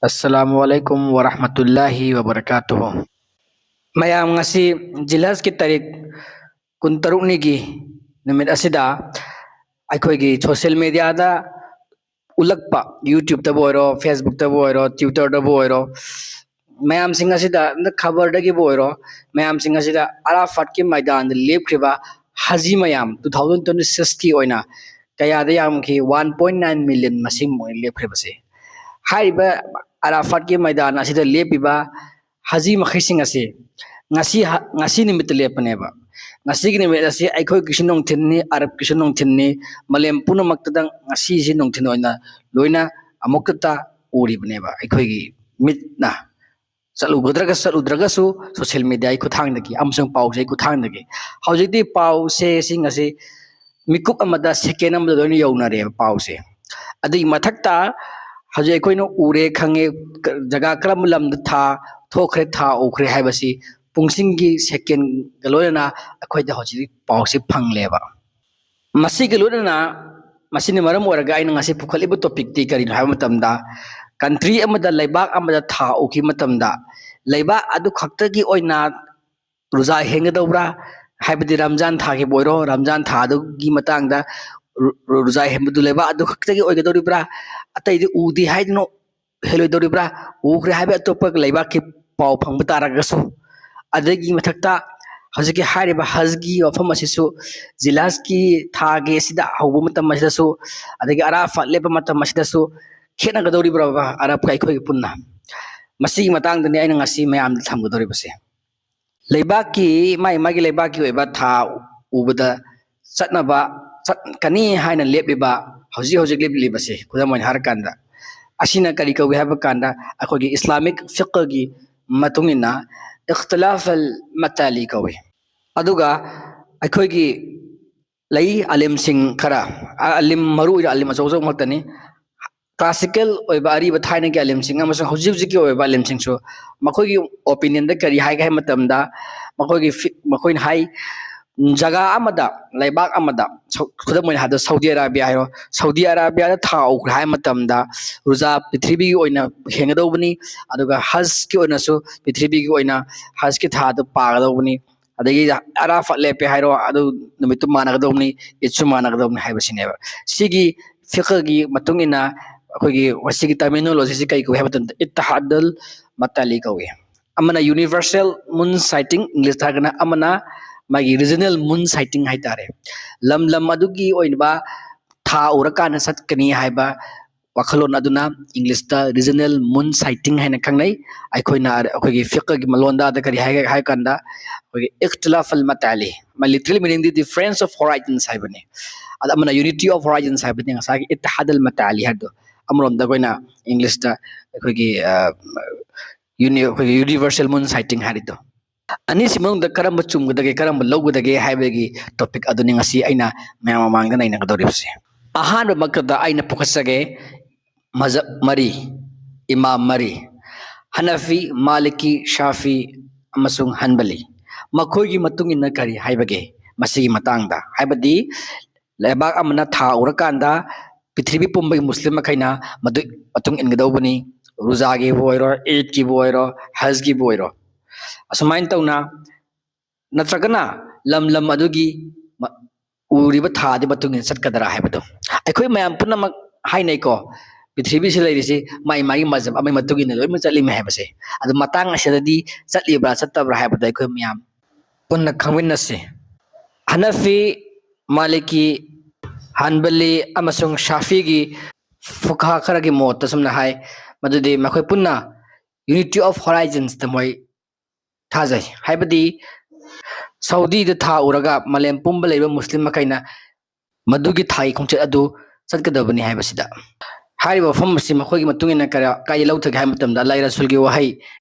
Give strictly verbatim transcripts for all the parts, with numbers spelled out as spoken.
ꯑꯁꯂꯥꯃꯨ ꯑꯂꯥꯏꯀꯨꯝ ꯋꯥꯔꯍꯃꯇꯨꯜꯂꯥꯍꯤ ꯋꯥꯕꯔꯀꯥꯇꯨꯍꯨ꯫ ꯃꯌꯥꯝ, ꯉꯁꯤ ꯖꯤꯜꯍꯖꯀꯤ ꯇꯥꯔꯤꯛ ꯀꯨꯟꯇꯔꯨꯛꯅꯤꯒꯤ ꯅꯨꯃꯤꯠ ꯑꯁꯤꯗ ꯑꯩꯈꯣꯏꯒꯤ ꯁꯣꯁꯤꯌꯦꯜ ꯃꯦꯗꯤꯌꯥꯗ ꯎꯠꯂꯛꯄ, YouTubeꯇꯕꯨ ꯑꯣꯏꯔꯣ, Facebookꯇꯕꯨ ꯑꯣꯏꯔꯣ, Twitterꯗꯕꯨ ꯑꯣꯏꯔꯣ, ꯃꯌꯥꯝꯁꯤꯡ ꯑꯁꯤꯗ, ꯈꯕꯔꯗꯒꯤꯕꯨ ꯑꯣꯏꯔꯣ, ꯃꯌꯥꯝꯁꯤꯡ ꯑꯁꯤꯗ ꯑꯔꯥꯐꯥꯠꯀꯤ ꯃꯩꯗꯥꯟꯗ ꯂꯦꯞꯈ꯭ꯔꯤꯕ ꯍꯖꯤ ꯃꯌꯥꯝ, two thousand twenty sixꯀꯤ ꯑꯣꯏꯅ ꯀꯌꯥꯗ ꯌꯥꯝꯈꯤ? One point nine million ꯃꯁꯤꯡ ꯑꯣꯏꯅ ꯂꯦꯞꯈ꯭ꯔꯤꯕꯁꯦ꯫ ꯍꯥꯏꯔꯤꯕ ꯑꯔꯥꯐꯥꯠꯀꯤ ꯃꯩꯗꯥꯟ ꯑꯁꯤꯗ ꯂꯦꯞꯄꯤꯕ ꯍꯖꯤ ꯃꯈꯩꯁꯤꯡ ꯑꯁꯤ ꯉꯁꯤ ꯍ-, ꯉꯁꯤ ꯅꯨꯃꯤꯠꯇ ꯂꯦꯞꯄꯅꯦꯕ꯫ ꯉꯁꯤꯒꯤ ꯅꯨꯃꯤꯠ ꯑꯁꯤ ꯑꯩꯈꯣꯏꯒꯤꯁꯨ ꯅꯨꯡꯊꯤꯜꯅꯤ, ꯑꯔꯕꯀꯤꯁꯨ ꯅꯨꯡꯊꯤꯜꯅꯤ, ꯃꯥꯂꯦꯝ ꯄꯨꯝꯅꯃꯛꯇꯗ ꯉꯁꯤꯁꯤ ꯅꯨꯡꯊꯤꯜ ꯑꯣꯏꯅ ꯂꯣꯏꯅ ꯑꯃꯨꯛꯇꯇ ꯎꯔꯤꯕꯅꯦꯕ ꯑꯩꯈꯣꯏꯒꯤ ꯃꯤꯠꯅ꯫ ꯆꯠꯂꯨꯒꯗ꯭ꯔꯒ ꯆꯠꯂꯨꯗ꯭ꯔꯒꯁꯨ ꯁꯣꯁꯤꯌꯦꯜ ꯃꯦꯗꯤꯌꯥꯒꯤ ꯈꯨꯠꯊꯥꯡꯗꯒꯤ ꯑꯃꯁꯨꯡ ꯄꯥꯎ ꯆꯦꯒꯤ ꯈꯨꯠꯊꯥꯡꯗꯒꯤ ꯍꯧꯖꯤꯛꯇꯤ ꯄꯥꯎ ꯆꯦꯁꯤꯡ ꯑꯁꯤ ꯃꯤꯀꯨꯞ ꯑꯃꯗ, ꯁꯦꯀꯦꯟ ꯑꯃꯗ ꯂꯣꯏꯅ ꯌꯧꯅꯔꯦꯕ ꯄꯥꯎꯁꯦ꯫ ꯑꯗꯨꯒꯤ ꯃꯊꯛꯇ ꯍꯧꯖꯤꯛ ꯑꯩꯈꯣꯏꯅ ꯎꯔꯦ, ꯈꯪꯉꯦ, ꯀ-, ꯖꯒꯥ ꯀꯔꯝꯕ ꯂꯝꯗ ꯊꯥ ꯊꯣꯛꯈ꯭ꯔꯦ, ꯊꯥ ꯎꯈ꯭ꯔꯦ ꯍꯥꯏꯕꯁꯤ ꯄꯨꯡꯁꯤꯡꯒꯤ, ꯁꯦꯀꯦꯟꯒ ꯂꯣꯏꯅꯅ ꯑꯩꯈꯣꯏꯗ ꯍꯧꯖꯤꯛ ꯄꯥꯎꯁꯤ ꯐꯪꯂꯦꯕ꯫ ꯃꯁꯤꯒ ꯂꯣꯏꯅꯅ, ꯃꯁꯤꯅ ꯃꯔꯝ ꯑꯣꯏꯔꯒ ꯑꯩꯅ ꯉꯁꯤ ꯄꯨꯈꯠꯂꯤꯕ ꯇꯣꯄꯤꯛꯇꯤ ꯀꯔꯤꯅꯣ ꯍꯥꯏꯕ ꯃꯇꯝꯗ, ꯀꯟꯇ꯭ꯔꯤ ꯑꯃꯗ, ꯂꯩꯕꯥꯛ ꯑꯃꯗ ꯊꯥ ꯎꯈꯤꯕ ꯃꯇꯝꯗ, ꯂꯩꯕꯥꯛ ꯑꯗꯨ ꯈꯛꯇꯒꯤ ꯑꯣꯏꯅ ꯔꯣꯖꯥ ꯍꯦꯟꯒꯗꯧꯕ꯭ꯔꯥ? ꯍꯥꯏꯕꯗꯤ ꯔꯝꯖꯥꯟ ꯊꯥꯒꯤꯕꯨ ꯑꯣꯏꯔꯣ, ꯔꯝꯖꯥꯟ ꯊꯥ ꯑꯗꯨꯒꯤ ꯃꯇꯥꯡꯗ ꯔꯨ-, ꯔꯨ-, ꯔꯣꯖꯥ ꯍꯦꯟꯕꯗꯨ ꯂꯩꯕꯥꯛ ꯑꯗꯨ ꯈꯛꯇꯒꯤ ꯑꯣꯏꯒꯗꯧꯔꯤꯕ꯭ꯔꯥ? ꯑꯇꯩꯗꯤ ꯎꯗꯦ ꯍꯥꯏꯗꯨꯅ ꯍꯦꯜꯂꯣꯏꯗꯧꯔꯤꯕ꯭ꯔꯥ? ꯎꯈ꯭ꯔꯦ ꯍꯥꯏꯕ ꯑꯇꯣꯞꯄ ꯂꯩꯕꯥꯛꯀꯤ ꯄꯥꯎ ꯐꯪꯕ ꯇꯥꯔꯒꯁꯨ꯫ ꯑꯗꯨꯒꯤ ꯃꯊꯛꯇ ꯍꯧꯖꯤꯛꯀꯤ ꯍꯥꯏꯔꯤꯕ ꯍꯖꯒꯤ ꯋꯥꯐꯝ ꯑꯁꯤꯁꯨ ꯖꯤꯜꯍꯖꯀꯤ ꯊꯥꯒꯤ ꯑꯁꯤꯗ ꯍꯧꯕ ꯃꯇꯝ ꯑꯁꯤꯗꯁꯨ, ꯑꯗꯒꯤ ꯑꯔꯥꯐꯥꯠ ꯂꯦꯞꯄ ꯃꯇꯝ ꯑꯁꯤꯗꯁꯨ ꯈꯦꯠꯅꯒꯗꯧꯔꯤꯕ꯭ꯔꯕ ꯑꯔꯕꯀ ꯑꯩꯈꯣꯏꯒꯤ ꯄꯨꯟꯅ? ꯃꯁꯤꯒꯤ ꯃꯇꯥꯡꯗꯅꯤ ꯑꯩꯅ ꯉꯁꯤ ꯃꯌꯥꯝꯗ ꯊꯝꯒꯗꯧꯔꯤꯕꯁꯦ꯫ ꯂꯩꯕꯥꯛꯀꯤ, ꯃꯥꯒꯤ ꯃꯥꯒꯤ ꯂꯩꯕꯥꯛꯀꯤ ꯑꯣꯏꯕ ꯊꯥ ꯎꯕꯗ ꯆꯠꯅꯕ, ꯆꯠꯀꯅꯤ ꯍꯥꯏꯅ ꯂꯦꯞꯂꯤꯕ, ꯍꯧꯖꯤꯛ ꯍꯧꯖꯤꯛ ꯂꯦꯞꯂꯤꯕꯁꯦ, ꯈꯨꯗꯝ ꯑꯣꯏꯅ ꯍꯥꯏꯔꯀꯥꯟꯗ, ꯑꯁꯤꯅ ꯀꯔꯤ ꯀꯧꯏ ꯍꯥꯏꯕ ꯀꯥꯟꯗ, ꯑꯩꯈꯣꯏꯒꯤ ꯏꯁꯂꯥꯃꯤꯛ ꯐꯤꯛꯍꯒꯤ ꯃꯇꯨꯡ ꯏꯟꯅ ꯏꯈꯇꯤꯂꯥꯐ ꯑꯜ ꯃꯇꯥꯂꯤ ꯀꯧꯏ꯫ ꯑꯗꯨꯒ ꯑꯩꯈꯣꯏꯒꯤ ꯂꯩ ꯑꯥꯂꯤꯝꯁꯤꯡ ꯈꯔ, ꯑꯥꯂꯤꯝ, ꯃꯔꯨ ꯑꯣꯏꯅ ꯑꯥꯂꯤꯝ ꯑꯆꯧ ꯑꯆꯧꯕ ꯉꯥꯛꯇꯅꯤ꯫ ꯀ꯭ꯂꯥꯁꯤꯀꯦꯜ ꯑꯣꯏꯕ ꯑꯔꯤꯕ ꯊꯥꯏꯅꯒꯤ ꯑꯥꯂꯤꯝꯁꯤꯡ ꯑꯃꯁꯨꯡ ꯍꯧꯖꯤꯛ ꯍꯧꯖꯤꯛꯀꯤ ꯑꯣꯏꯕ ꯑꯥꯂꯤꯝꯁꯤꯡꯁꯨ ꯃꯈꯣꯏꯒꯤ ꯑꯣꯄꯤꯅꯤꯌꯟꯗ ꯀꯔꯤ ꯍꯥꯏꯒꯦ ꯍꯥꯏꯕ ꯃꯇꯝꯗ, ꯃꯈꯣꯏꯒꯤ ꯐꯤ-, ꯃꯈꯣꯏꯅ ꯍꯥꯏ, ꯖꯒꯥ ꯑꯃꯗ, ꯂꯩꯕꯥꯛ ꯑꯃꯗ, ꯁꯧ-, ꯈꯨꯗꯝ ꯑꯣꯏꯅ ꯍꯥꯏꯔꯕꯗ ꯁꯥꯎꯗꯤ ꯑꯔꯥꯕꯤꯌꯥ ꯍꯥꯏꯔꯣ, ꯁꯥꯎꯗꯤ ꯑꯔꯥꯕꯤꯌꯥꯗ ꯊꯥ ꯎꯈ꯭ꯔꯦ ꯍꯥꯏꯕ ꯃꯇꯝꯗ ꯔꯨꯖꯥ ꯄ꯭ꯔꯤꯊꯤꯕꯤꯒꯤ ꯑꯣꯏꯅ ꯍꯦꯟꯒꯗꯧꯕꯅꯤ, ꯑꯗꯨꯒ ꯍꯖꯀꯤ ꯑꯣꯏꯅꯁꯨ ꯄ꯭ꯔꯤꯊꯤꯕꯤꯒꯤ ꯑꯣꯏꯅ ꯍꯖꯀꯤ ꯊꯥꯗꯨ ꯄꯥꯒꯗꯧꯕꯅꯤ, ꯑꯗꯒꯤ ꯑꯔꯥꯐꯥꯠ ꯂꯦꯞꯄꯦ ꯍꯥꯏꯔꯣ, ꯑꯗꯨ ꯅꯨꯃꯤꯠꯇꯨ ꯃꯥꯟꯅꯒꯗꯧꯕꯅꯤ, ꯏꯠꯁꯨ ꯃꯥꯟꯅꯒꯗꯧꯕꯅꯤ ꯍꯥꯏꯕꯁꯤꯅꯦꯕ꯫ ꯁꯤꯒꯤ ꯐꯤꯀꯍꯒꯤ ꯃꯇꯨꯡ ꯏꯟꯅ ꯑꯩꯈꯣꯏꯒꯤ ꯉꯁꯤꯒꯤ ꯇꯔꯃꯤꯅꯣꯂꯣꯖꯤꯁꯤ ꯀꯔꯤ ꯀꯧꯏ ꯍꯥꯏꯕ ꯃꯇꯝꯗ ꯏꯠꯇꯤꯍꯥꯗꯨꯜ ꯃꯇꯥꯂꯤ ꯀꯧꯏ꯫ ꯑꯃꯅ ꯌꯨꯅꯤꯚꯔꯁꯦꯜ ꯃꯨꯟ ꯁꯥꯏꯇꯤꯡ, ꯏꯪꯂꯤꯁꯇ ꯍꯥꯏꯔꯒꯅ, ꯑꯃꯅ ꯃꯥꯒꯤ ꯔꯤꯖꯅꯦꯜ ꯃꯨꯟ ꯁꯥꯏꯇꯤꯡ ꯍꯥꯏꯇꯥꯔꯦ꯫ ꯂꯝ ꯂꯝ ꯑꯗꯨꯒꯤ ꯑꯣꯏꯕ ꯊꯥ ꯎꯔꯀꯥꯟꯗ ꯆꯠꯀꯅꯤ ꯍꯥꯏꯕ ꯋꯥꯈꯜꯂꯣꯟ ꯑꯗꯨꯅ ꯏꯪꯂꯤꯁꯇ ꯔꯤꯖꯅꯦꯜ ꯃꯨꯟ ꯁꯥꯏꯇꯤꯡ ꯍꯥꯏꯅ ꯈꯪꯅꯩ꯫ ꯑꯩꯈꯣꯏꯅ ꯑꯩꯈꯣꯏꯒꯤ ꯐꯤꯀꯍꯒꯤ ꯂꯣꯟꯗꯥꯗ ꯀꯔꯤ ꯍꯥꯏ ꯍꯥꯏ ꯀꯥꯟꯗ ꯑꯩꯈꯣꯏꯒꯤ ꯏꯈꯇꯤꯂꯥꯐ ꯑꯜ ꯃꯇꯥꯂꯤ, ꯃꯥ literal meaning D difference of horizons ꯍꯥꯏꯕꯅꯤ꯫ ꯑꯗ ꯑꯃꯅ unity of horizons ꯍꯥꯏꯕꯅꯤ, ꯉꯁꯥꯏꯒꯤ ꯏꯠꯇꯤꯍꯥꯗ ꯑꯜ ꯃꯇꯥꯂꯤ ꯍꯥꯏꯕꯗꯣ꯫ ꯑꯃꯔꯣꯝꯗ ꯑꯩꯈꯣꯏꯅ ꯏꯪꯂꯤꯁꯇ ꯑꯩꯈꯣꯏꯒꯤ, ꯑ, uni-, ꯑꯩꯈꯣꯏꯒꯤ ꯌꯨꯅꯤꯚꯔꯁꯦꯜ ꯃꯨꯟ ꯁꯥꯏꯇꯤꯡ ꯍꯥꯏꯔꯤꯗꯣ꯫ ꯑꯅꯤꯁꯤ ꯃꯅꯨꯡꯗ ꯀꯔꯝꯕ ꯆꯨꯝꯒꯗꯒꯦ, ꯀꯔꯝꯕ ꯂꯧꯒꯗꯒꯦ ꯍꯥꯏꯕꯒꯤ ꯇꯣꯄꯤꯛ ꯑꯗꯨꯅꯤ ꯉꯁꯤ ꯑꯩꯅ ꯃꯌꯥꯝ ꯃꯃꯥꯡꯗ ꯅꯩꯅꯒꯗꯧꯔꯤꯕꯁꯦ꯫ ꯑꯍꯥꯟꯕꯃꯛꯇꯗ ꯑꯩꯅ ꯄꯨꯈꯠꯆꯒꯦ ꯃꯖꯍꯕ ꯃꯔꯤ, ꯏꯃꯥꯝ ꯃꯔꯤ, ꯍꯅꯐꯤ, ꯃꯥꯂꯤꯀꯤ, ꯁꯥꯐꯤ ꯑꯃꯁꯨꯡ ꯍꯟꯕꯂꯤ꯫ ꯃꯈꯣꯏꯒꯤ ꯃꯇꯨꯡ ꯏꯟꯅ ꯀꯔꯤ ꯍꯥꯏꯕꯒꯦ ꯃꯁꯤꯒꯤ ꯃꯇꯥꯡꯗ? ꯍꯥꯏꯕꯗꯤ ꯂꯩꯕꯥꯛ ꯑꯃꯅ ꯊꯥ ꯎꯔꯀꯥꯟꯗ ꯄ꯭ꯔꯤꯊꯤꯕꯤ ꯄꯨꯝꯕꯒꯤ ꯃꯨꯁꯂꯤꯝ ꯃꯈꯩꯅ ꯃꯗꯨ ꯃꯇꯨꯡ ꯏꯟꯒꯗꯧꯕꯅꯤ, ꯔꯨꯖꯥꯒꯤꯕꯨ ꯑꯣꯏꯔꯣ, ꯏꯗꯀꯤꯕꯨ ꯑꯣꯏꯔꯣ, ꯍꯖꯀꯤꯕꯨ ꯑꯣꯏꯔꯣ꯫ ꯑꯁꯨꯃꯥꯏꯅ ꯇꯧꯅ, ꯅꯠꯇ꯭ꯔꯒꯅ ꯂꯝ ꯂꯝ ꯑꯗꯨꯒꯤ ꯃ-, ꯎꯔꯤꯕ ꯊꯥꯗꯨꯒꯤ ꯃꯇꯨꯡ ꯏꯟꯅ ꯆꯠꯀꯗ꯭ꯔꯥ ꯍꯥꯏꯕꯗꯣ꯫ ꯑꯩꯈꯣꯏ ꯃꯌꯥꯝ ꯄꯨꯝꯅꯃꯛ ꯍꯥꯏꯅꯩꯀꯣ, ꯄ꯭ꯔꯤꯊꯤꯕꯤꯁꯤ ꯂꯩꯔꯤꯁꯤ ꯃꯥꯏ ꯃꯥꯒꯤ ꯃꯖꯍꯕ ꯑꯃꯒꯤ ꯃꯇꯨꯡ ꯏꯟꯅ ꯂꯣꯏꯅꯃꯛ ꯆꯠꯂꯤꯃꯦ ꯍꯥꯏꯕꯁꯦ꯫ ꯑꯗꯨ ꯃꯇꯥꯡ ꯑꯁꯤꯗꯗꯤ ꯆꯠꯂꯤꯕ꯭ꯔꯥ ꯆꯠꯇꯕ꯭ꯔꯥ ꯍꯥꯏꯕꯗꯣ ꯑꯩꯈꯣꯏ ꯃꯌꯥꯝ ꯄꯨꯟꯅ ꯈꯪꯃꯤꯟꯅꯁꯤ꯫ ꯍꯅꯐꯤ, ꯃꯥꯂꯤꯀꯤ, ꯍꯟꯕꯂꯤ ꯑꯃꯁꯨꯡ ꯁꯥꯐꯤꯒꯤ ꯐꯨꯀꯥꯍ ꯈꯔꯒꯤ ꯃꯣꯠꯇ ꯁꯨꯝꯅ ꯍꯥꯏ, ꯃꯗꯨꯗꯤ ꯃꯈꯣꯏ ꯄꯨꯟꯅ unity of horizons ꯇ ꯃꯣꯏ ꯊꯥꯖꯩ꯫ ꯍꯥꯏꯕꯗꯤ ꯁꯥꯎꯗꯤꯗ ꯊꯥ ꯎꯔꯒ ꯃꯥꯂꯦꯝ ꯄꯨꯝꯕ ꯂꯩꯕ ꯃꯨꯁꯂꯤꯝ ꯃꯈꯩꯅ ꯃꯗꯨꯒꯤ ꯊꯥꯒꯤ ꯈꯣꯡꯆꯠ ꯑꯗꯨ ꯆꯠꯀꯗꯕꯅꯤ ꯍꯥꯏꯕꯁꯤꯗ꯫ ꯍꯥꯏꯔꯤꯕ ꯋꯥꯐꯝ ꯑꯁꯤ ꯃꯈꯣꯏꯒꯤ ꯃꯇꯨꯡ ꯏꯟꯅ ꯀꯔ-, ꯀꯥꯏꯗ ꯂꯧꯊꯒꯦ ꯍꯥꯏꯕ ꯃꯇꯝꯗ, ꯑꯜꯂꯥꯍ ꯔꯁꯨꯜꯒꯤ ꯋꯥꯍꯩ,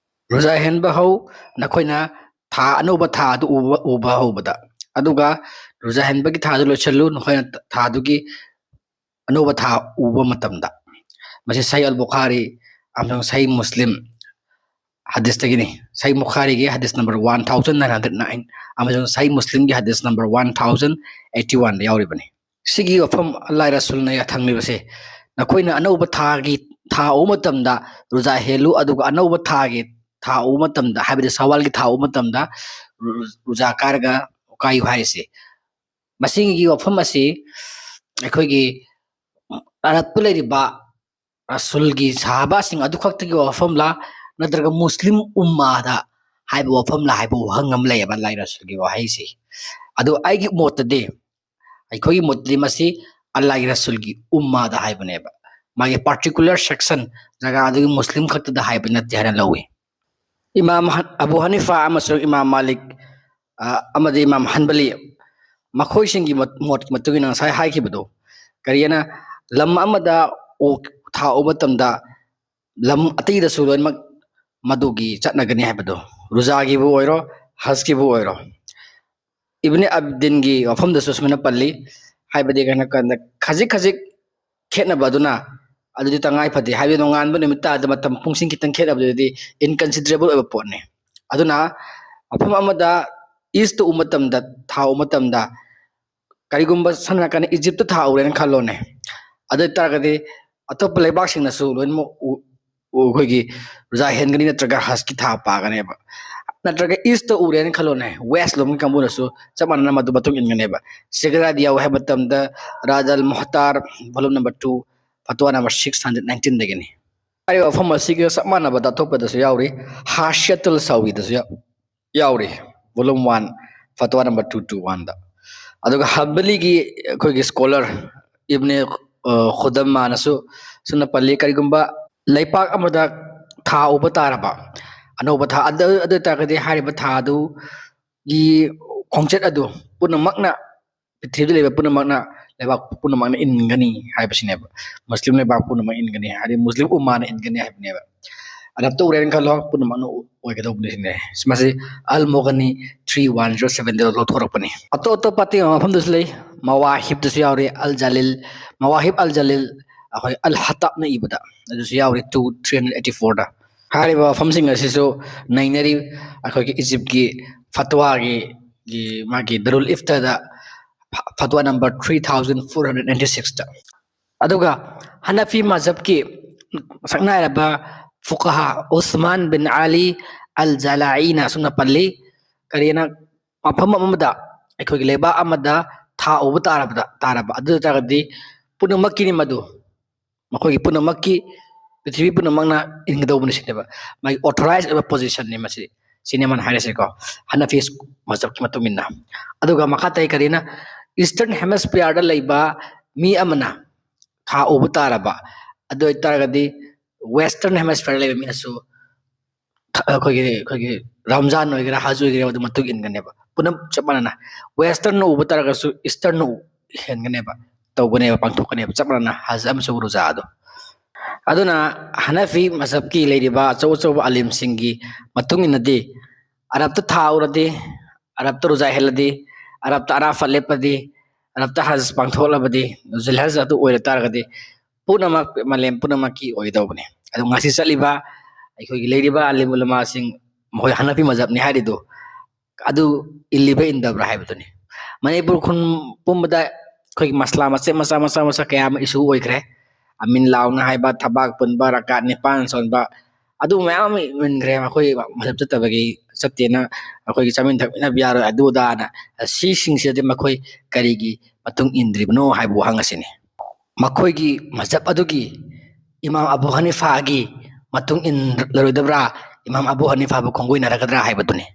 "ꯔꯣꯖꯥ ꯍꯦꯟꯕ ꯍꯧ, ꯅꯈꯣꯏꯅ ꯊꯥ, ꯑꯅꯧꯕ ꯊꯥ ꯑꯗꯨ ꯎꯕ, ꯎꯕ ꯍꯧꯕꯗ, ꯑꯗꯨꯒ ꯔꯣꯖꯥ ꯍꯦꯟꯕꯒꯤ ꯊꯥꯗꯨ ꯂꯣꯏꯁꯤꯜꯂꯨ, ꯅꯈꯣꯏꯅ ꯊꯥꯗꯨꯒꯤ ꯑꯅꯧꯕ ꯊꯥ ꯎꯕ ꯃꯇꯝꯗ"꯫ ꯃꯁꯤ ꯁꯍꯤ ꯑꯜ ꯕꯨꯈꯥꯔꯤ ꯑꯃꯁꯨꯡ ꯁꯍꯤ ꯃꯨꯁꯂꯤꯝ ꯍꯗꯤꯁꯇꯒꯤꯅꯤ꯫ ꯁꯍꯤ ꯕꯨꯈꯥꯔꯤꯒꯤ ꯍꯗꯤꯁ number one thousand nine hundred nine ꯑꯃꯁꯨꯡ ꯁꯍꯤ ꯃꯨꯁꯂꯤꯝꯒꯤ ꯍꯗꯤꯁ ꯅꯝꯕꯔ ꯋꯥꯟ ꯊꯥꯎꯖꯟ ꯑꯩꯠꯇꯤ ꯋꯥꯟꯗ ꯌꯥꯎꯔꯤꯕꯅꯤ꯫ ꯁꯤꯒꯤ ꯋꯥꯐꯝ ꯑꯜꯂꯥꯍ ꯔꯁꯨꯜꯅ ꯊꯝꯂꯤꯕꯁꯦ, "ꯅꯈꯣꯏꯅ ꯑꯅꯧꯕ ꯊꯥꯒꯤ, ꯊꯥ ꯎꯕ ꯃꯇꯝꯗ ꯔꯨꯖꯥ ꯍꯦꯜꯂꯨ, ꯑꯗꯨꯒ ꯑꯅꯧꯕ ꯊꯥꯒꯤ, ꯊꯥ ꯎꯕ ꯃꯇꯝꯗ, ꯍꯥꯏꯕꯗꯤ ꯁꯋꯥꯜꯒꯤ ꯊꯥ ꯎꯕ ꯃꯇꯝꯗ ꯔꯨ-, ꯔꯨꯖꯥ ꯀꯥꯏꯔꯒ ꯀꯥꯏꯌꯨ" ꯍꯥꯏꯔꯤꯁꯦ꯫ ꯃꯁꯤꯒꯤ ꯋꯥꯐꯝ ꯑꯁꯤ ꯑꯩꯈꯣꯏꯒꯤ ꯑꯔꯕꯇ ꯂꯩꯔꯤꯕ ꯔꯁꯨꯜꯒꯤ ꯁꯍꯥꯕꯥꯁꯤꯡ ꯑꯗꯨꯈꯛꯇꯒꯤ ꯋꯥꯐꯝꯂꯥ, ꯅꯠꯇ꯭ꯔꯒ ꯃꯨꯁꯂꯤꯝ ꯎꯝꯃꯥꯗ ꯍꯥꯏꯕ ꯋꯥꯐꯝꯂꯥ ꯍꯥꯏꯕ ꯋꯥꯍꯪ ꯑꯃ ꯂꯩꯌꯦꯕ ꯑꯜꯂꯥꯍ ꯔꯁꯨꯜꯒꯤ ꯋꯥꯍꯩꯁꯤ꯫ ꯑꯗꯣ ꯑꯩꯒꯤ ꯃꯣꯠꯇꯗꯤ, ꯑꯩꯈꯣꯏꯒꯤ ꯃꯣꯠꯇꯗꯤ ꯃꯁꯤ ꯑꯜꯂꯥꯍꯒꯤ ꯔꯁꯨꯜꯒꯤ ꯎꯝꯃꯥꯗ ꯍꯥꯏꯕꯅꯦꯕ꯫ ꯃꯥꯒꯤ particular section, ꯖꯒꯥ ꯑꯗꯨꯒꯤ ꯃꯨꯁꯂꯤꯝ ꯈꯛꯇꯗ ꯍꯥꯏꯕ ꯅꯠꯇꯦ ꯍꯥꯏꯅ ꯂꯧꯏ꯫ ꯏꯃꯥꯝ ꯍ-, ꯑꯕꯨ ꯍꯅꯤꯐꯥ ꯑꯃꯁꯨꯡ ꯏꯃꯥꯝ ꯃꯥꯂꯤꯛ, ꯑ, ꯑꯃꯗꯤ ꯏꯃꯥꯝ ꯍꯟꯕꯂꯤ, ꯃꯈꯣꯏꯁꯤꯡꯒꯤ ꯃꯠ-, ꯃꯣꯠꯀꯤ ꯃꯇꯨꯡ ꯏꯟꯅ ꯉꯁꯥꯏ ꯍꯥꯏꯈꯤꯕꯗꯣ, ꯀꯔꯤ ꯍꯥꯏꯅ, ꯂꯝ ꯑꯃꯗ ꯑꯣꯛ ꯊꯥ ꯎꯕ ꯃꯇꯝꯗ ꯂꯝ ꯑꯇꯩꯗꯁꯨ ꯂꯣꯏꯅꯃꯛ ꯃꯗꯨꯒꯤ ꯆꯠꯅꯒꯅꯤ ꯍꯥꯏꯕꯗꯣ, ꯔꯨꯖꯥꯒꯤꯕꯨ ꯑꯣꯏꯔꯣ, ꯍꯖꯀꯤꯕꯨ ꯑꯣꯏꯔꯣ꯫ ꯏꯕꯅꯤ ꯑꯕꯗꯤꯟꯒꯤ ꯋꯥꯐꯝꯗꯁꯨ ꯁꯨꯃꯥꯏꯅ ꯄꯜꯂꯤ, ꯍꯥꯏꯕꯗꯤ ꯀꯩꯅꯣ ꯀꯥꯟꯗ ꯈꯖꯤꯛ ꯈꯖꯤꯛ ꯈꯦꯠꯅꯕ ꯑꯗꯨꯅ ꯑꯗꯨꯗꯤ ꯇꯉꯥꯏ ꯐꯗꯦ, ꯍꯥꯏꯕꯗꯤ ꯅꯣꯡꯉꯥꯟꯕ ꯅꯨꯃꯤꯠ ꯇꯥꯗ ꯃꯇꯝ ꯄꯨꯡꯁꯤꯡ ꯈꯤꯇꯪ ꯈꯦꯠꯅꯕꯗꯨꯗꯤ inconsiderable ꯑꯣꯏꯕ ꯄꯣꯠꯅꯤ꯫ ꯑꯗꯨꯅ ꯃꯐꯝ ꯑꯃꯗ ꯏꯁꯇ ꯎꯕ ꯃꯇꯝꯗ, ꯊꯥ ꯎꯕ ꯃꯇꯝꯗ, ꯀꯔꯤꯒꯨꯝꯕ ꯁꯝꯅ ꯍꯥꯏꯔꯀꯥꯟꯗ ꯏꯖꯤꯞꯇ ꯊꯥ ꯎꯔꯦꯅ ꯈꯜꯂꯣꯅꯦ, ꯑꯗꯨ ꯑꯣꯏ ꯇꯥꯔꯒꯗꯤ ꯑꯇꯣꯞꯄ ꯂꯩꯕꯥꯛꯁꯤꯡꯅꯁꯨ ꯂꯣꯏꯅꯃꯛ ꯎ-, ꯎ-, ꯑꯩꯈꯣꯏꯒꯤ ꯔꯨꯖꯥ ꯍꯦꯟꯒꯅꯤ ꯅꯠꯇ꯭ꯔꯒ ꯍꯖꯀꯤ ꯊꯥ ꯄꯥꯒꯅꯦꯕ꯫ ꯅꯠꯇ꯭ꯔꯒ ꯏꯁꯇ ꯎꯔꯦꯅ ꯈꯜꯂꯣꯅꯦ, ꯋꯦꯁ ꯂꯣꯝꯒꯤ ꯀꯥꯡꯕꯨꯅꯁꯨ ꯆꯞ ꯃꯥꯟꯅꯅ ꯃꯗꯨ ꯃꯇꯨꯡ ꯏꯟꯒꯅꯦꯕ꯫ ꯁꯤꯒꯔꯥꯗ ꯌꯥꯎ ꯍꯥꯏꯕ ꯃꯇꯝꯗ ꯔꯥꯗ ꯑꯜ ꯃꯨꯍꯇꯥꯔ, volume number two, ꯐꯇꯋꯥ number six hundred nineteenꯗꯒꯤꯅꯤ꯫ ꯍꯥꯏꯔꯤꯕ ꯋꯥꯐꯝ ꯑꯁꯤꯒ ꯆꯞ ꯃꯥꯟꯅꯕꯗ ꯑꯇꯣꯞꯄꯗꯁꯨ ꯌꯥꯎꯔꯤ, ꯍꯥꯁꯤꯌꯥꯇꯨꯜ ꯁꯥꯋꯤꯗꯁꯨ ꯌꯥꯎ-, ꯌꯥꯎꯔꯤ, volume one, ꯐꯇꯋꯥ number two two oneꯗ꯫ ꯑꯗꯨꯒ ꯍꯝꯕꯂꯤꯒꯤ ꯑꯩꯈꯣꯏꯒꯤ scholar ꯏꯕꯅꯦ, ꯑ, ꯈꯨꯗꯝꯃꯥꯅꯁꯨ ꯁꯨꯝꯅ ꯄꯜꯂꯤ, ꯀꯔꯤꯒꯨꯝꯕ ꯂꯩꯄꯥꯛ ꯑꯃꯗ ꯊꯥ ꯎꯕ ꯇꯥꯔꯕ, ꯑꯅꯧꯕ ꯊꯥ, ꯑꯗꯨ, ꯑꯗꯨ ꯑꯣꯏ ꯇꯥꯔꯒꯗꯤ ꯍꯥꯏꯔꯤꯕ ꯊꯥ ꯑꯗꯨꯒꯤ ꯈꯣꯡꯆꯠ ꯑꯗꯨ ꯄꯨꯝꯅꯃꯛꯅ, ꯄ꯭ꯔꯤꯊꯤꯕꯤꯗ ꯂꯩꯕ ꯄꯨꯝꯅꯃꯛꯅ, ꯂꯩꯕꯥꯛ ꯄꯨꯝꯅꯃꯛꯅ ꯏꯟꯒꯅꯤ ꯍꯥꯏꯕꯁꯤꯅꯦꯕ꯫ ꯃꯨꯁꯂꯤꯝ ꯂꯩꯕꯥꯛ ꯄꯨꯝꯅꯃꯛ ꯏꯟꯒꯅꯤ, ꯍꯥꯏꯗꯤ ꯃꯨꯁꯂꯤꯝ ꯎꯝꯃꯥꯅ ꯏꯟꯒꯅꯤ ꯍꯥꯏꯕꯅꯦꯕ꯫ ꯑꯗ ꯇꯧꯔꯦꯅ ꯈꯜꯂꯣ, ꯄꯨꯝꯅꯃꯛꯅ ꯑꯣꯏꯒꯗꯧꯕꯅꯤ ꯁꯤꯅꯦ꯫ ꯃꯁꯤ ꯑꯜ ꯃꯨꯒꯅꯤ three one zero sevenꯗ ꯂꯧꯊꯣꯔꯛꯄꯅꯤ꯫ ꯑꯇꯣꯞ ꯑꯇꯣꯞꯄ ꯑꯇꯩ ꯃꯐꯝꯗꯁꯨ ꯂꯩ, ꯃꯋꯥꯍꯤꯕꯇꯁꯨ ꯌꯥꯎꯔꯤ, ꯑꯜ ꯖꯂꯤꯜ, ꯃꯋꯥꯍꯤꯕ ꯑꯜ ꯖꯂꯤꯜ, ꯑꯩꯈꯣꯏ ꯑꯜ ꯍꯠꯇꯥꯕꯅ ꯏꯕꯗ ꯑꯗꯨꯁꯨ ꯌꯥꯎꯔꯤ, two three hundred eighty fourꯗ꯫ ꯍꯥꯏꯔꯤꯕ ꯋꯥꯐꯝꯁꯤꯡ ꯑꯁꯤꯁꯨ ꯅꯩꯅꯔꯤ ꯑꯩꯈꯣꯏꯒꯤ ꯏꯖꯤꯞꯀꯤ ꯐꯠꯋꯥꯒꯤ ꯒꯤ ꯃꯥꯒꯤ ꯗꯔꯨꯜ ꯏꯐꯇꯗ ꯐꯠꯋꯥ number three thousand four hundred ninety ꯁꯤꯛꯁꯇ꯫ ꯑꯗꯨꯒ ꯍꯅꯐꯤ ꯃꯖꯍꯕꯀꯤ ꯁꯛꯅꯥꯏꯔꯕ ꯐꯨꯀꯍꯥ ꯎꯁꯃꯥꯟ ꯕꯤꯟ ꯑꯂꯤ ꯑꯜ ꯖꯂꯥꯏꯅ ꯑꯁꯨꯝꯅ ꯄꯜꯂꯤ, ꯀꯔꯤꯅ ꯃꯐꯝ ꯑꯃꯗ, ꯑꯩꯈꯣꯏꯒꯤ ꯂꯩꯕꯥꯛ ꯑꯃꯗ ꯊꯥ ꯎꯕ ꯇꯥꯔꯕꯗ ꯇꯥꯔꯕ ꯑꯗꯨ ꯑꯣꯏ ꯇꯥꯔꯒꯗꯤ ꯄꯨꯝꯅꯃꯛꯀꯤꯅꯤ ꯃꯗꯨ, ꯃꯈꯣꯏꯒꯤ ꯄꯨꯝꯅꯃꯛꯀꯤ, ꯄ꯭ꯔꯤꯊꯤꯕꯤ ꯄꯨꯝꯅꯃꯛꯅ ꯏꯟꯒꯗꯧꯕꯅꯤ ꯁꯤꯅꯦꯕ꯫ ꯃꯥꯒꯤ ꯑꯣꯊꯣꯔꯥꯏꯖ ꯑꯣꯏꯕ ꯄꯣꯖꯤꯁꯟꯅꯤ ꯃꯁꯤ, ꯁꯤꯅꯦ ꯃꯥꯅ ꯍꯥꯏꯔꯤꯁꯦꯀꯣ, ꯍꯅꯐꯤ ꯃꯖꯍꯕꯀꯤ ꯃꯇꯨꯡ ꯏꯟꯅ꯫ ꯑꯗꯨꯒ ꯃꯈꯥ ꯇꯥꯏ ꯀꯔꯤꯅ, ꯏꯁꯇꯔꯟ ꯍꯦꯃꯤꯁꯐꯤꯌꯔꯗ ꯂꯩꯕ ꯃꯤ ꯑꯃꯅ ꯊꯥ ꯎꯕ ꯇꯥꯔꯕ ꯑꯗꯨ ꯑꯣꯏꯇꯥꯔꯒꯗꯤ ꯋꯦꯁꯇꯔꯟ ꯍꯦꯃꯤꯁꯐꯤꯌꯔ ꯂꯩꯕ ꯃꯤꯅꯁꯨ ꯊ-, ꯑꯩꯈꯣꯏꯒꯤ, ꯑꯩꯈꯣꯏꯒꯤ ꯔꯝꯖꯥꯟ ꯑꯣꯏꯒꯦꯔꯥ, ꯍꯖ ꯑꯣꯏꯒꯦꯔꯥ, ꯑꯗꯨ ꯃꯇꯨꯡ ꯏꯟꯒꯅꯦꯕ, ꯄꯨꯅꯝ ꯆꯞ ꯃꯥꯟꯅꯅ꯫ ꯋꯦꯁꯇꯔꯟꯅ ꯎꯕ ꯇꯥꯔꯒꯁꯨ ꯏꯁꯇꯔꯟꯅ ꯎ-, ꯍꯦꯟꯒꯅꯦꯕ, ꯇꯧꯒꯅꯦꯕ, ꯄꯥꯡꯊꯣꯛꯀꯅꯦꯕ, ꯆꯞ ꯃꯥꯟꯅꯅ ꯍꯖ ꯑꯃꯁꯨꯡ ꯔꯨꯖꯥ ꯑꯗꯣ꯫ ꯑꯗꯨꯅ ꯍꯅꯐꯤ ꯃꯖꯍꯕꯀꯤ ꯂꯩꯔꯤꯕ ꯑꯆꯧ ꯑꯆꯧꯕ ꯑꯂꯤꯝꯁꯤꯡꯒꯤ ꯃꯇꯨꯡ ꯏꯟꯅꯗꯤ, ꯑꯔꯕꯇ ꯊꯥ ꯎꯔꯗꯤ, ꯑꯔꯕꯇ ꯔꯨꯖꯥ ꯍꯦꯜꯂꯗꯤ, ꯑꯔꯕꯇ ꯑꯔꯥꯐꯥ ꯂꯦꯞꯄꯗꯤ, ꯑꯔꯕꯇ ꯍꯖ ꯄꯥꯡꯊꯣꯛꯂꯕꯗꯤ, ꯖꯨꯜꯍꯖ ꯑꯗꯨ ꯑꯣꯏꯔ ꯇꯥꯔꯒꯗꯤ, ꯄꯨꯝꯅꯃꯛ, ꯃꯥꯂꯦꯝ ꯄꯨꯝꯅꯃꯛꯀꯤ ꯑꯣꯏꯒꯗꯧꯕꯅꯤ꯫ ꯑꯗꯨ ꯉꯁꯤ ꯆꯠꯂꯤꯕ ꯑꯩꯈꯣꯏꯒꯤ ꯂꯩꯔꯤꯕ ꯑꯂꯤꯝ ꯎꯂꯃꯥꯁꯤꯡ, ꯃꯈꯣꯏ ꯍꯅꯐꯤ ꯃꯖꯍꯕꯅꯤ ꯍꯥꯏꯔꯤꯗꯨ, ꯑꯗꯨ ꯏꯜꯂꯤꯕ ꯏꯟꯗꯕ꯭ꯔꯥ ꯍꯥꯏꯕꯗꯨꯅꯤ꯫ ꯃꯅꯤꯄꯨꯔ ꯈꯨꯟ ꯄꯨꯝꯕꯗ ꯑꯩꯈꯣꯏꯒꯤ ꯃꯁꯂꯥ ꯃꯆꯦꯠ ꯃꯆꯥ, ꯃꯆꯥ, ꯃꯆꯥ ꯀꯌꯥ ꯑꯃ ꯏꯁꯨ ꯑꯣꯏꯈ꯭ꯔꯦ꯫ ꯑꯃꯤꯟ ꯂꯥꯎꯅ ꯍꯥꯏꯕ, ꯊꯕꯥꯛ ꯄꯨꯟꯕ, ꯔꯀꯥꯠ ꯅꯤꯄꯥꯟ ꯁꯣꯟꯕ, ꯑꯗꯨ ꯃꯌꯥꯝ ꯑꯃ ꯏꯟꯈ꯭ꯔꯦ꯫ ꯃꯈꯣꯏ ꯃꯖꯍꯕ ꯆꯠꯇꯕꯒꯤ, ꯆꯠꯇꯦꯅ ꯑꯩꯈꯣꯏꯒꯤ ꯆꯥꯃꯤꯟ ꯊꯛꯃꯤꯟꯅꯕ ꯌꯥꯔꯣꯏ, ꯑꯗꯨ ꯑꯗꯥꯅ꯫ ꯁꯤꯁꯤꯡꯁꯤꯗꯗꯤ ꯃꯈꯣꯏ ꯀꯔꯤꯒꯤ ꯃꯇꯨꯡ ꯏꯟꯗ꯭ꯔꯤꯕꯅꯣ ꯍꯥꯏꯕ ꯋꯥꯍꯪ ꯑꯁꯤꯅꯤ꯫ ꯃꯈꯣꯏꯒꯤ ꯃꯖꯍꯕ ꯑꯗꯨꯒꯤ ꯏꯃꯥꯝ ꯑꯕꯨ ꯍꯅꯤꯐꯥꯒꯤ ꯃꯇꯨꯡ ꯏꯟꯂꯔꯣꯏꯗꯕ꯭ꯔꯥ, ꯏꯃꯥꯝ ꯑꯕꯨ ꯍꯅꯤꯐꯥꯕꯨ ꯈꯣꯡꯒꯣꯏꯅꯔꯒꯗ꯭ꯔꯥ ꯍꯥꯏꯕꯗꯨꯅꯤ꯫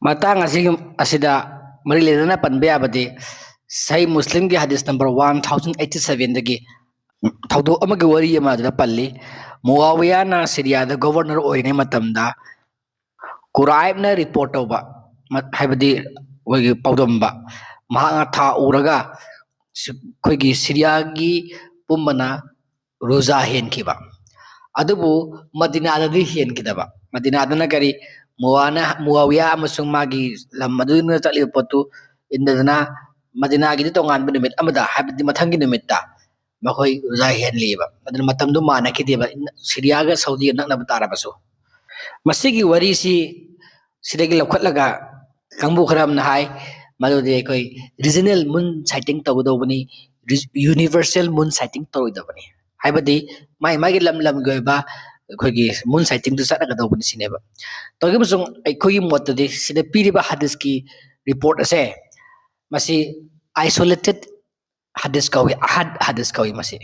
ꯃꯇꯥꯡ ꯑꯁꯤꯒꯤ, ꯑꯁꯤꯗ ꯃꯔꯤ ꯂꯩꯅꯅ ꯄꯟꯕ ꯌꯥꯕꯗꯤ, ꯁꯍꯤ ꯃꯨꯁꯂꯤꯝꯒꯤ ꯍꯗꯤꯁ ꯅꯝꯕꯔ ꯋꯥꯟ ꯊꯥꯎꯖꯟ ꯑꯩꯠꯇꯤ ꯁꯚꯦꯟꯗꯒꯤ ꯊꯧꯗꯣꯛ ꯑꯃꯒꯤ ꯋꯥꯔꯤ ꯑꯃ ꯑꯗꯨꯗ ꯄꯜꯂꯤ꯫ ꯃꯨꯑꯥꯋꯤꯌꯥꯅ ꯁꯤꯔꯤꯌꯥꯗ ꯒꯣꯚꯔꯅꯔ ꯑꯣꯏꯔꯤꯉꯩ ꯃꯇꯝꯗ ꯀꯨꯔꯥꯏꯕꯅ ꯔꯤꯄꯣꯔꯠ ꯇꯧꯕ, ꯃ-, ꯍꯥꯏꯕꯗꯤ ꯑꯩꯈꯣꯏꯒꯤ ꯄꯥꯎꯗꯝꯕ, ꯃꯍꯥꯛꯅ ꯊꯥ ꯎꯔꯒ ꯁꯤ-, ꯑꯩꯈꯣꯏꯒꯤ ꯁꯤꯔꯤꯌꯥꯒꯤ ꯄꯨꯝꯕꯅ ꯔꯨꯖꯥ ꯍꯦꯟꯈꯤꯕ, ꯑꯗꯨꯕꯨ ꯃꯗꯤꯅꯥꯗꯗꯤ ꯍꯦꯟꯈꯤꯗꯕ꯫ ꯃꯗꯤꯅꯥꯗꯅ ꯀꯔꯤ? ꯃꯨꯋꯥꯅ-, ꯃꯨꯑꯥꯋꯤꯌꯥ ꯑꯃꯁꯨꯡ ꯃꯥꯒꯤ ꯂꯝ ꯑꯗꯨꯗ ꯆꯠꯂꯤꯕ ꯄꯣꯠꯇꯨ ꯏꯟꯗꯗꯅ, ꯃꯗꯤꯅꯥꯒꯤꯗꯤ ꯇꯣꯉꯥꯟꯕ ꯅꯨꯃꯤꯠ ꯑꯃꯗ, ꯍꯥꯏꯕꯗꯤ ꯃꯊꯪꯒꯤ ꯅꯨꯃꯤꯠꯇ ꯃꯈꯣꯏ ꯔꯨꯖꯥ ꯍꯦꯟꯂꯤꯑꯕ꯫ ꯑꯗꯨꯅ ꯃꯇꯝꯗꯨ ꯃꯥꯟꯅꯈꯤꯗꯦꯕ, ꯁꯤꯔꯤꯌꯥꯒ ꯁꯥꯎꯗꯤꯒ ꯅꯛꯅꯕ ꯇꯥꯔꯕꯁꯨ꯫ ꯃꯁꯤꯒꯤ ꯋꯥꯔꯤꯁꯤ ꯁꯤꯗꯒꯤ ꯂꯧꯈꯠꯂꯒ ꯀꯥꯡꯕꯨ ꯈꯔ ꯑꯃꯅ ꯍꯥꯏ, ꯃꯗꯨꯗꯤ ꯑꯩꯈꯣꯏ regional moon sighting ꯇꯧꯒꯗꯧꯕꯅꯤ, universal moon sighting ꯇꯧꯔꯣꯏꯗꯕꯅꯤ꯫ ꯍꯥꯏꯕꯗꯤ ꯃꯥꯏ ꯃꯥꯒꯤ ꯂꯝ ꯂꯝꯒꯤ ꯑꯣꯏꯕ ꯑꯩꯈꯣꯏꯒꯤ moon sightingꯗꯨ ꯆꯠꯅꯒꯗꯧꯕꯅꯤ ꯁꯤꯅꯦꯕ꯫ ꯇꯧꯈꯤꯕꯁꯨ ꯑꯩꯈꯣꯏꯒꯤ ꯃꯣꯠꯇꯗꯤ ꯁꯤꯗ ꯄꯤꯔꯤꯕ ꯍꯗꯤꯁꯀꯤ report ꯑꯁꯦ ꯃꯁꯤ isolated ꯍꯗꯤꯁ ꯀꯧꯏ, ꯑꯍꯗ ꯍꯗꯤꯁ ꯀꯧꯏ ꯃꯁꯤ꯫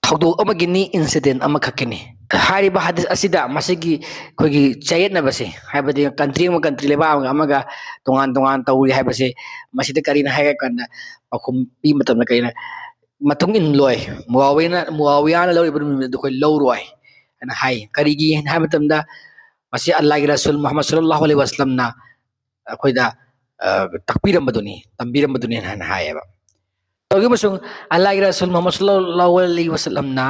ꯊꯧꯗꯣꯛ ꯑꯃꯒꯤꯅꯤ, incident ꯑꯃꯈꯛꯀꯤꯅꯤ꯫ ꯍꯥꯏꯔꯤꯕ ꯍꯗꯤꯁ ꯑꯁꯤꯗ ꯃꯁꯤꯒꯤ ꯑꯩꯈꯣꯏꯒꯤ ꯆꯌꯦꯠꯅꯕꯁꯦ, ꯍꯥꯏꯕꯗꯤ country ꯑꯃ country ꯂꯩꯕꯥꯛ ꯑꯃꯒ ꯑꯃꯒ ꯇꯣꯉꯥꯟ ꯇꯣꯉꯥꯟ ꯇꯧꯔꯤ ꯍꯥꯏꯕꯁꯦ, ꯃꯁꯤꯗ ꯀꯔꯤꯅꯣ ꯍꯥꯏꯔ ꯀꯥꯟꯗ ꯄꯥꯎꯈꯨꯝ ꯄꯤꯕ ꯃꯇꯝꯗ ꯀꯔꯤꯅꯣ, ꯃꯇꯨꯡ ꯏꯟꯂꯣꯏ, ꯃꯨꯑꯥꯋꯤꯌꯥꯅ, ꯃꯨꯑꯥꯋꯤꯌꯥꯅ ꯂꯧꯔꯤꯕ ꯅꯨꯃꯤꯠ ꯑꯗꯨ ꯑꯩꯈꯣꯏ ꯂꯧꯔꯣꯏ ꯍꯥꯏꯅ ꯍꯥꯏ꯫ ꯀꯔꯤꯒꯤ ꯍꯥꯏꯕ ꯃꯇꯝꯗ ꯃꯁꯤ ꯑꯜꯂꯥꯍꯒꯤ ꯔꯁꯨꯜ ꯃꯨꯍꯝꯃꯗ ꯁꯜꯂꯜꯂꯥꯍꯨ ꯑꯂꯩꯍꯤ ꯋꯁꯜꯂꯝꯅ ꯑꯩꯈꯣꯏꯗ ꯑ, ꯇꯥꯛꯄꯤꯔꯝꯕꯗꯨꯅꯤ, ꯇꯝꯕꯤꯔꯝꯕꯗꯨꯅꯤ ꯍꯥꯏꯅ ꯍꯥꯏꯌꯦꯕ꯫ ꯇꯧꯈꯤꯕꯁꯨ ꯑꯜꯂꯥꯍꯒꯤ ꯔꯁꯨꯜ ꯃꯨꯍꯝꯃꯗ ꯁꯜꯂꯜꯂꯥꯍꯨ ꯑꯂꯩꯍꯤ ꯋꯁꯜꯂꯝꯅ,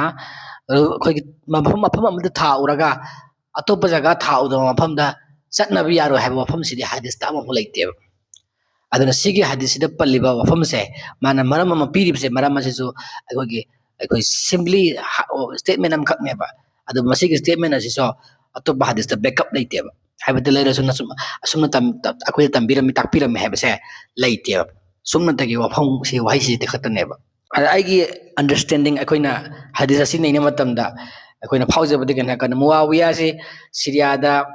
ꯑ, ꯑꯩꯈꯣꯏꯒꯤ ꯃꯐꯝ, ꯃꯐꯝ ꯑꯃꯗ ꯊꯥ ꯎꯔꯒ ꯑꯇꯣꯞꯄ ꯖꯒꯥ ꯊꯥ ꯎꯗꯕ ꯃꯐꯝꯗ ꯆꯠꯅꯕ ꯌꯥꯔꯣꯏ ꯍꯥꯏꯕ ꯋꯥꯐꯝꯁꯤꯗꯤ ꯍꯗꯤꯁꯇ ꯑꯃꯐꯥꯎ ꯂꯩꯇꯦꯕ꯫ ꯑꯗꯨꯅ ꯁꯤꯒꯤ ꯍꯗꯤꯁꯁꯤꯗ ꯄꯜꯂꯤꯕ ꯋꯥꯐꯝꯁꯦ, ꯃꯥꯅ ꯃꯔꯝ ꯑꯃ ꯄꯤꯔꯤꯕꯁꯦ, ꯃꯔꯝ ꯑꯁꯤꯁꯨ ꯑꯩꯈꯣꯏꯒꯤ, ꯑꯩꯈꯣꯏ simply ꯍ-, statement ꯑꯃꯈꯛꯅꯦꯕ꯫ ꯑꯗꯨ ꯃꯁꯤꯒꯤ statement ꯑꯁꯤꯁꯨ ꯑꯇꯣꯞꯄ ꯍꯗꯤꯁꯇ backup ꯂꯩꯇꯦꯕ꯫ ꯍꯥꯏꯕꯗꯤ ꯂꯩꯔꯁꯨ ꯅꯁꯨꯝ-, ꯑꯁꯨꯝꯅ ꯇꯝ-, ꯇ-, ꯑꯩꯈꯣꯏꯗ ꯇꯝꯕꯤꯔꯝꯃꯤ, ꯇꯥꯛꯄꯤꯔꯝꯃꯤ ꯍꯥꯏꯕꯁꯦ ꯂꯩꯇꯦꯕ꯫ ꯁꯨꯞꯅꯇꯒꯤ ꯋꯥꯐꯝꯁꯤ, ꯋꯥꯍꯩꯁꯤꯗꯤ ꯈꯛꯇꯅꯦꯕ꯫ ꯑꯗ ꯑꯩꯒꯤ understanding, ꯑꯩꯈꯣꯏꯅ ꯍꯗꯤꯁ ꯑꯁꯤ ꯅꯩꯅꯕ ꯃꯇꯝꯗ ꯑꯩꯈꯣꯏꯅ ꯐꯥꯎꯖꯕꯗꯤ ꯀꯩꯅꯣ ꯍꯥꯏꯔꯀꯥꯟꯗ, ꯃꯨꯑꯥꯋꯤꯌꯥꯁꯤ ꯁꯤꯔꯤꯌꯥꯗ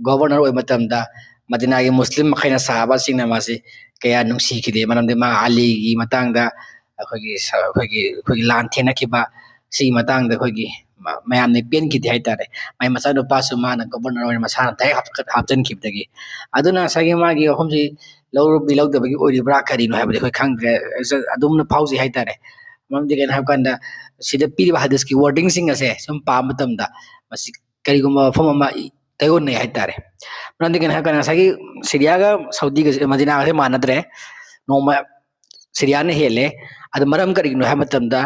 governor ꯑꯣꯏꯕ ꯃꯇꯝꯗ ꯃꯗꯤꯅꯥꯒꯤ ꯃꯨꯁꯂꯤꯝ ꯃꯈꯩꯅ, ꯁꯍꯥꯕꯥꯁꯤꯡꯅ ꯃꯥꯁꯤ ꯀꯌꯥ ꯅꯨꯡꯁꯤꯈꯤꯗꯦ꯫ ꯃꯔꯝꯗꯤ ꯃꯥ ꯑꯂꯤꯒꯤ ꯃꯇꯥꯡꯗ ꯑꯩꯈꯣꯏꯒꯤ ꯁ-, ꯑꯩꯈꯣꯏꯒꯤ, ꯑꯩꯈꯣꯏꯒꯤ ꯂꯥꯟ ꯊꯦꯡꯅꯈꯤꯕ ꯁꯤꯒꯤ ꯃꯇꯥꯡꯗ ꯑꯩꯈꯣꯏꯒꯤ ꯃ-, ꯃꯌꯥꯝꯅ ꯄꯦꯟꯈꯤꯗꯦ ꯍꯥꯏꯇꯥꯔꯦ꯫ ꯃꯥꯏ ꯃꯆꯥꯅꯨꯄꯥꯁꯨ ꯃꯥꯅ governor ꯑꯣꯏꯅ ꯃꯁꯥꯅ direct ꯍꯥꯞꯀꯠ-, ꯍꯥꯞꯆꯤꯟꯈꯤꯕꯗꯒꯤ꯫ ꯑꯗꯨꯅ ꯉꯁꯥꯏꯒꯤ ꯃꯥꯒꯤ ꯋꯥꯐꯝꯁꯤ ꯂꯧꯔꯨꯕꯤ ꯂꯧꯗꯕꯒꯤ ꯑꯣꯏꯔꯤꯕ꯭ꯔꯥ ꯀꯔꯤꯅꯣ ꯍꯥꯏꯕꯗꯤ ꯑꯩꯈꯣꯏ ꯈꯪꯗ꯭ꯔꯦ꯫ ꯑꯗꯨꯝꯅ ꯐꯥꯎꯖꯩ ꯍꯥꯏꯇꯥꯔꯦ꯫ ꯃꯔꯝꯗꯤ ꯀꯩꯅꯣ ꯍꯥꯏꯕ ꯀꯥꯟꯗ ꯁꯤꯗ ꯄꯤꯔꯤꯕ ꯍꯗꯤꯁꯀꯤ wordingꯁꯤꯡ ꯑꯁꯦ ꯁꯨꯝ ꯄꯥꯕ ꯃꯇꯝꯗ ꯃꯁꯤ ꯀꯔꯤꯒꯨꯝꯕ ꯃꯐꯝ ꯑꯃ ꯏ-, ꯇꯥꯏꯑꯣꯟꯅꯩ ꯍꯥꯏꯇꯥꯔꯦ꯫ ꯃꯔꯝꯗꯤ ꯀꯩꯅꯣ ꯍꯥꯏꯕ ꯀꯥꯟꯗ ꯉꯁꯥꯏꯒꯤ ꯁꯤꯔꯤꯌꯥꯒ ꯁꯥꯎꯗꯤꯒ, ꯃꯗꯤꯅꯥꯒꯁꯦ ꯃꯥꯟꯅꯗ꯭ꯔꯦ꯫ ꯅꯣꯡꯃ ꯁꯤꯔꯤꯌꯥꯅ ꯍꯦꯜꯂꯦ꯫ ꯑꯗꯨ ꯃꯔꯝ ꯀꯔꯤꯒꯤꯅꯣ ꯍꯥꯏꯕ ꯃꯇꯝꯗ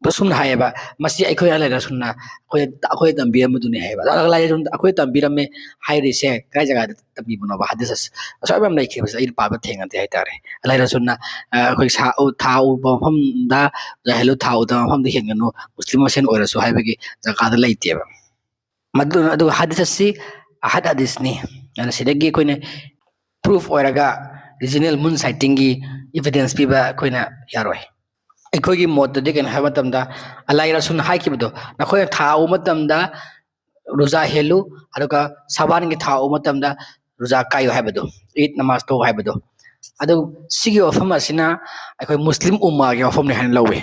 ꯑꯁꯨꯝꯅ ꯍꯥꯏꯌꯦꯕ, "ꯃꯁꯤ ꯑꯩꯈꯣꯏ ꯑꯜꯂꯥꯍ ꯔꯁꯨꯜꯅ ꯑꯩꯈꯣꯏ, ꯑꯩꯈꯣꯏ ꯇꯝꯕꯤꯔꯝꯕꯗꯨꯅꯤ" ꯍꯥꯏꯌꯦꯕ꯫ ꯑꯗꯣ ꯑꯜꯂꯥꯍ ꯔꯁꯨꯜ ꯑꯩꯈꯣꯏ ꯇꯝꯕꯤꯔꯝꯃꯦ ꯍꯥꯏꯔꯤꯁꯦ ꯀꯥꯏ ꯖꯒꯥꯗ ꯇꯝꯕꯤꯕꯅꯣꯕ? ꯍꯗꯤꯁ ꯑꯁ-, ꯑꯁꯨꯛ ꯌꯥꯝ ꯂꯩꯈ꯭ꯔꯤꯕꯁꯦ ꯑꯩꯅ ꯄꯥꯕ ꯊꯦꯡꯅꯗꯦ ꯍꯥꯏꯇꯥꯔꯦ꯫ ꯑꯜꯂꯥꯍ ꯔꯁꯨꯜꯅ, ꯑ, ꯑꯩꯈꯣꯏ ꯁꯥ-, ꯎ-, ꯊꯥ ꯎꯕ ꯃꯐꯝꯗ ꯌꯥꯍꯜꯂꯨ, ꯊꯥ ꯎꯗꯕ ꯃꯐꯝꯗ ꯍꯦꯟꯒꯅꯨ, ꯃꯨꯁꯂꯤꯝ ꯃꯁꯦꯟ ꯑꯣꯏꯔꯁꯨ ꯍꯥꯏꯕꯒꯤ ꯖꯒꯥꯗ ꯂꯩꯇꯦꯕ꯫ ꯃꯗꯨꯅ ꯑꯗꯨꯒ ꯍꯗꯤꯁ ꯑꯁꯤ ꯑꯍꯗ ꯍꯗꯤꯁꯅꯤ꯫ ꯑꯗꯨꯅ ꯁꯤꯗꯒꯤ ꯑꯩꯈꯣꯏꯅ ꯄ꯭ꯔꯨꯐ ꯑꯣꯏꯔꯒ ꯔꯤꯖꯅꯦꯜ ꯃꯨꯟ ꯁꯥꯏꯇꯤꯡꯒꯤ ꯏꯚꯤꯗꯦꯟꯁ ꯄꯤꯕ ꯑꯩꯈꯣꯏꯅ ꯌꯥꯔꯣꯏ꯫ ꯑꯩꯈꯣꯏꯒꯤ ꯃꯣꯠꯇꯗꯤ ꯀꯩꯅꯣ ꯍꯥꯏꯕ ꯃꯇꯝꯗ, ꯑꯜꯂꯥꯍ ꯔꯁꯨꯜꯅ ꯍꯥꯏꯈꯤꯕꯗꯣ, "ꯅꯈꯣꯏꯅ ꯊꯥ ꯎꯕ ꯃꯇꯝꯗ ꯔꯣꯖꯥ ꯍꯦꯜꯂꯨ, ꯑꯗꯨꯒ ꯁꯥꯕꯥꯟꯒꯤ ꯊꯥ ꯎꯕ ꯃꯇꯝꯗ ꯔꯣꯖꯥ ꯀꯥꯏꯌꯨ" ꯍꯥꯏꯕꯗꯣ, ꯏꯗ ꯅꯃꯥꯖ ꯇꯧ ꯍꯥꯏꯕꯗꯣ꯫ ꯑꯗꯨ ꯁꯤꯒꯤ ꯋꯥꯐꯝ ꯑꯁꯤꯅ ꯑꯩꯈꯣꯏ ꯃꯨꯁꯂꯤꯝ ꯎꯝꯃꯥꯒꯤ ꯋꯥꯐꯝꯅꯤ ꯍꯥꯏꯅ ꯂꯧꯏ꯫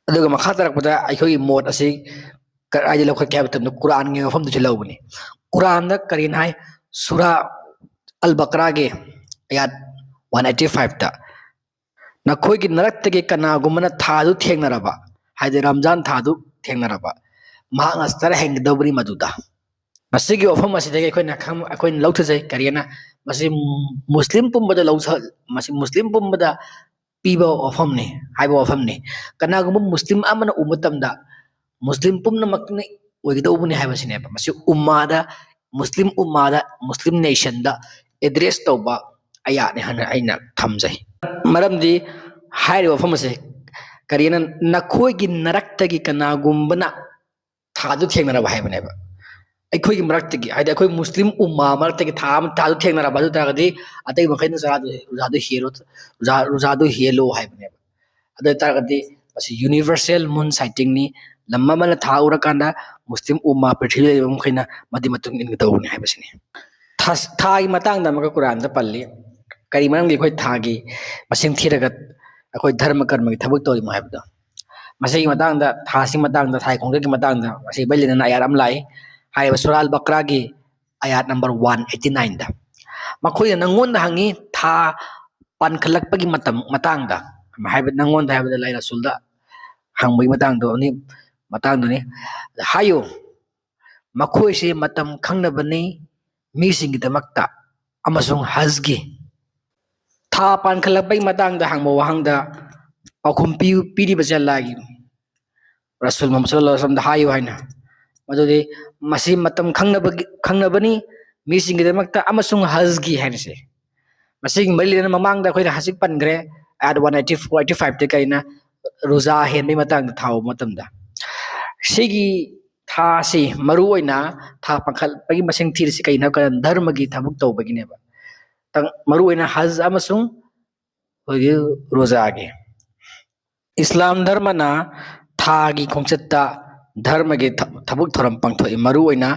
ꯑꯗꯨꯒ ꯃꯈꯥ ꯇꯥꯔꯛꯄꯗ ꯑꯩꯈꯣꯏꯒꯤ ꯃꯣꯠ ꯑꯁꯤ ꯀꯗꯥꯏꯗ ꯂꯧꯈꯠꯀꯦ ꯍꯥꯏꯕ ꯃꯇꯝꯗ ꯀꯨꯔꯥꯟꯒꯤ ꯋꯥꯐꯝꯗꯁꯨ ꯂꯧꯕꯅꯤ꯫ ꯀꯨꯔꯥꯟꯗ ꯀꯔꯤꯅ ꯍꯥꯏ? ꯁꯨꯔꯥ ꯑꯜ ꯕꯀꯔꯥꯒꯤ ꯑꯌꯥꯠ ꯋꯥꯟ ꯑꯩꯠꯇꯤ ꯐꯥꯏꯚꯇ, "ꯅꯈꯣꯏꯒꯤ ꯅꯔꯛꯇꯒꯤ ꯀꯅꯥꯒꯨꯝꯕꯅ ꯊꯥꯗꯨ ꯊꯦꯡꯅꯔꯕ", ꯍꯥꯏꯗꯤ ꯔꯝꯖꯥꯟ ꯊꯥꯗꯨ ꯊꯦꯡꯅꯔꯕ, "ꯃꯍꯥꯛꯅ ꯆꯔꯥ ꯍꯦꯟꯒꯗꯧꯕꯅꯤ ꯃꯗꯨꯗ"꯫ ꯃꯁꯤꯒꯤ ꯋꯥꯐꯝ ꯑꯁꯤꯗꯒꯤ ꯑꯩꯈꯣꯏꯅ ꯈꯪ-, ꯑꯩꯈꯣꯏꯅ ꯂꯧꯊꯖꯩ ꯀꯔꯤꯅ, ꯃꯁꯤ ꯃꯨꯁꯂꯤꯝ ꯄꯨꯝꯕꯗ ꯂꯧꯁ-, ꯃꯁꯤ ꯃꯨꯁꯂꯤꯝ ꯄꯨꯝꯕꯗ ꯄꯤꯕ ꯋꯥꯐꯝꯅꯤ, ꯍꯥꯏꯕ ꯋꯥꯐꯝꯅꯤ꯫ ꯀꯅꯥꯒꯨꯝꯕ ꯃꯨꯁꯂꯤꯝ ꯑꯃꯅ ꯎꯕ ꯃꯇꯝꯗ ꯃꯨꯁꯂꯤꯝ ꯄꯨꯝꯅꯃꯛꯅ ꯑꯣꯏꯒꯗꯧꯕꯅꯤ ꯍꯥꯏꯕꯁꯤꯅꯦꯕ꯫ ꯃꯁꯤ ꯎꯝꯃꯥꯗ, ꯃꯨꯁꯂꯤꯝ ꯎꯝꯃꯥꯗ, ꯃꯨꯁꯂꯤꯝ ꯅꯦꯁꯟꯗ ꯑꯦꯗ꯭ꯔꯦꯁ ꯇꯧꯕ ꯑꯌꯥꯠꯅꯤ ꯍꯥꯏꯅ ꯑꯩꯅ ꯊꯝꯖꯩ꯫ ꯃꯔꯝꯗꯤ ꯍꯥꯏꯔꯤꯕ ꯋꯥꯐꯝ ꯑꯁꯤ ꯀꯔꯤꯅ, "ꯅꯈꯣꯏꯒꯤ ꯅꯔꯛꯇꯒꯤ ꯀꯅꯥꯒꯨꯝꯕꯅ ꯊꯥꯗꯨ ꯊꯦꯡꯅꯔꯕ" ꯍꯥꯏꯕꯅꯦꯕ꯫ ꯑꯩꯈꯣꯏꯒꯤ ꯃꯔꯛꯇꯒꯤ, ꯍꯥꯏꯗꯤ ꯑꯩꯈꯣꯏ ꯃꯨꯁꯂꯤꯝ ꯎꯝꯃꯥ ꯃꯔꯛꯇꯒꯤ ꯊꯥ ꯑꯃ, ꯊꯥꯗꯨ ꯊꯦꯡꯅꯔꯕ ꯑꯗꯨ ꯇꯥꯔꯒꯗꯤ ꯑꯇꯩ ꯃꯈꯩꯅ ꯆꯔꯥꯗꯨ, ꯔꯣꯖꯥꯗꯨ ꯍꯦꯜꯂꯣ, ꯔꯣꯖꯥ, ꯔꯣꯖꯥꯗꯨ ꯍꯦꯜꯂꯣ ꯍꯥꯏꯕꯅꯦꯕ꯫ ꯑꯗꯨ ꯑꯣꯏꯇꯥꯔꯒꯗꯤ ꯃꯁꯤ ꯌꯨꯅꯤꯚꯔꯁꯦꯜ ꯃꯨꯟ ꯁꯥꯏꯇꯤꯡꯅꯤ꯫ ꯂꯝ ꯑꯃꯅ ꯊꯥ ꯎꯔꯀꯥꯟꯗ ꯃꯨꯁꯂꯤꯝ ꯎꯝꯃꯥ ꯄ꯭ꯔꯤꯊꯤꯕꯤꯗ ꯂꯩꯕ ꯃꯈꯩꯅ ꯃꯗꯨ ꯃꯇꯨꯡ ꯏꯟꯒꯗꯧꯕꯅꯤ ꯍꯥꯏꯕꯁꯤꯅꯤ꯫ ꯊꯥ-, ꯊꯥꯒꯤ ꯃꯇꯥꯡꯗ ꯑꯃꯒ ꯀꯨꯔꯥꯟꯗ ꯄꯜꯂꯤ꯫ ꯀꯔꯤ ꯃꯔꯝꯒꯤ ꯑꯩꯈꯣꯏ ꯊꯥꯒꯤ ꯃꯁꯤꯡ ꯊꯤꯔꯒ ꯑꯩꯈꯣꯏ ꯙꯔꯃ ꯀꯔꯃꯒꯤ ꯊꯕꯛ ꯇꯧꯔꯤꯃꯣ ꯍꯥꯏꯕꯗꯣ? ꯃꯁꯤꯒꯤ ꯃꯇꯥꯡꯗ, ꯊꯥꯁꯤꯒꯤ ꯃꯇꯥꯡꯗ, ꯊꯥꯒꯤ ꯈꯣꯡꯆꯠꯀꯤ ꯃꯇꯥꯡꯗ ꯃꯁꯤ ꯃꯔꯤ ꯂꯩꯅꯅ ꯑꯌꯥꯠ ꯑꯃ ꯂꯥꯛꯏ꯫ ꯍꯥꯏꯔꯤꯕ ꯁꯨꯔꯥ ꯑꯜ ꯕꯀꯔꯥꯒꯤ ꯑꯌꯥꯠ ꯅꯝꯕꯔ ꯋꯥꯟ ꯑꯩꯠꯇꯤ ꯅꯥꯏꯟꯗ꯫ ꯃꯈꯣꯏꯅ ꯅꯪꯉꯣꯟꯗ ꯍꯪꯉꯤ, ꯊꯥ ꯄꯥꯟꯈꯠꯂꯛꯄꯒꯤ ꯃꯇꯝ, ꯃꯇꯥꯡꯗ, ꯍꯥꯏꯕ, ꯅꯪꯉꯣꯟꯗ ꯍꯥꯏꯕꯗ ꯂꯥꯏ ꯔꯁꯨꯜꯗ ꯍꯪꯕꯒꯤ ꯃꯇꯥꯡꯗꯨꯅꯤ, ꯃꯇꯥꯡꯗꯨꯅꯤ꯫ ꯍꯥꯏꯌꯨ, ꯃꯈꯣꯏꯁꯦ ꯃꯇꯝ ꯈꯪꯅꯕꯅꯤ ꯃꯤꯁꯤꯡꯒꯤꯗꯃꯛꯇ ꯑꯃꯁꯨꯡ ꯍꯖꯒꯤ꯫ ꯊꯥ ꯄꯥꯟꯈꯠꯂꯛꯄꯒꯤ ꯃꯇꯥꯡꯗ ꯍꯪꯕ ꯋꯥꯍꯪꯗ ꯄꯥꯎꯈꯨꯝ ꯄꯤꯌꯨ-, ꯄꯤꯔꯤꯕꯁꯦ ꯑꯜꯂꯥꯍꯒꯤ ꯔꯁꯨꯜ ꯃꯨꯍꯝꯃꯗ ꯁꯜꯂꯜꯂꯥꯍꯨ ꯑꯂꯥꯏꯍꯤ ꯋꯥꯁꯜꯂꯝꯗ ꯍꯥꯏꯌꯨ ꯍꯥꯏꯅ꯫ ꯃꯗꯨꯗꯤ ꯃꯁꯤ ꯃꯇꯝ ꯈꯪꯅꯕꯒꯤ, ꯈꯪꯅꯕꯅꯤ ꯃꯤꯁꯤꯡꯒꯤꯗꯃꯛꯇ ꯑꯃꯁꯨꯡ ꯍꯖꯒꯤ ꯍꯥꯏꯅꯁꯦ꯫ ꯃꯁꯤꯒꯤ ꯃꯔꯤ ꯂꯩꯅꯅ ꯃꯃꯥꯡꯗ ꯑꯩꯈꯣꯏꯅ ꯍꯧꯖꯤꯛ ꯄꯟꯈ꯭ꯔꯦ, ꯑꯥꯌꯠ ꯋꯥꯟ ꯑꯩꯠꯇꯤ ꯐꯣꯔ, ꯑꯩꯠꯇꯤ ꯐꯥꯏꯚꯇ ꯀꯔꯤꯅ ꯔꯣꯖꯥ ꯍꯦꯟꯕꯒꯤ ꯃꯇꯥꯡꯗ ꯊꯥꯎꯕ ꯃꯇꯝꯗ꯫ ꯁꯤꯒꯤ ꯊꯥꯁꯤ ꯃꯔꯨ ꯑꯣꯏꯅ ꯊꯥ ꯄꯥꯡꯈꯠꯄꯒꯤ ꯃꯁꯤꯡ ꯊꯤꯔꯤꯁꯤ ꯀꯩꯅꯣ ꯍꯥꯏꯕ ꯀꯥꯟꯗ ꯙꯔꯃꯒꯤ ꯊꯕꯛ ꯇꯧꯕꯒꯤꯅꯦꯕ꯫ ꯇꯪ-, ꯃꯔꯨ ꯑꯣꯏꯅ ꯍꯖ ꯑꯃꯁꯨꯡ ꯑꯩꯈꯣꯏꯒꯤ ꯔꯣꯖꯥꯒꯤ꯫ ꯏꯁꯂꯥꯝ ꯙꯔꯃꯅ ꯊꯥꯒꯤ ꯈꯣꯡꯆꯠꯇ ꯙꯔꯃꯒꯤ ꯊ-, ꯊꯕꯛ ꯊꯧꯔꯝ ꯄꯥꯡꯊꯣꯛꯏ, ꯃꯔꯨ ꯑꯣꯏꯅ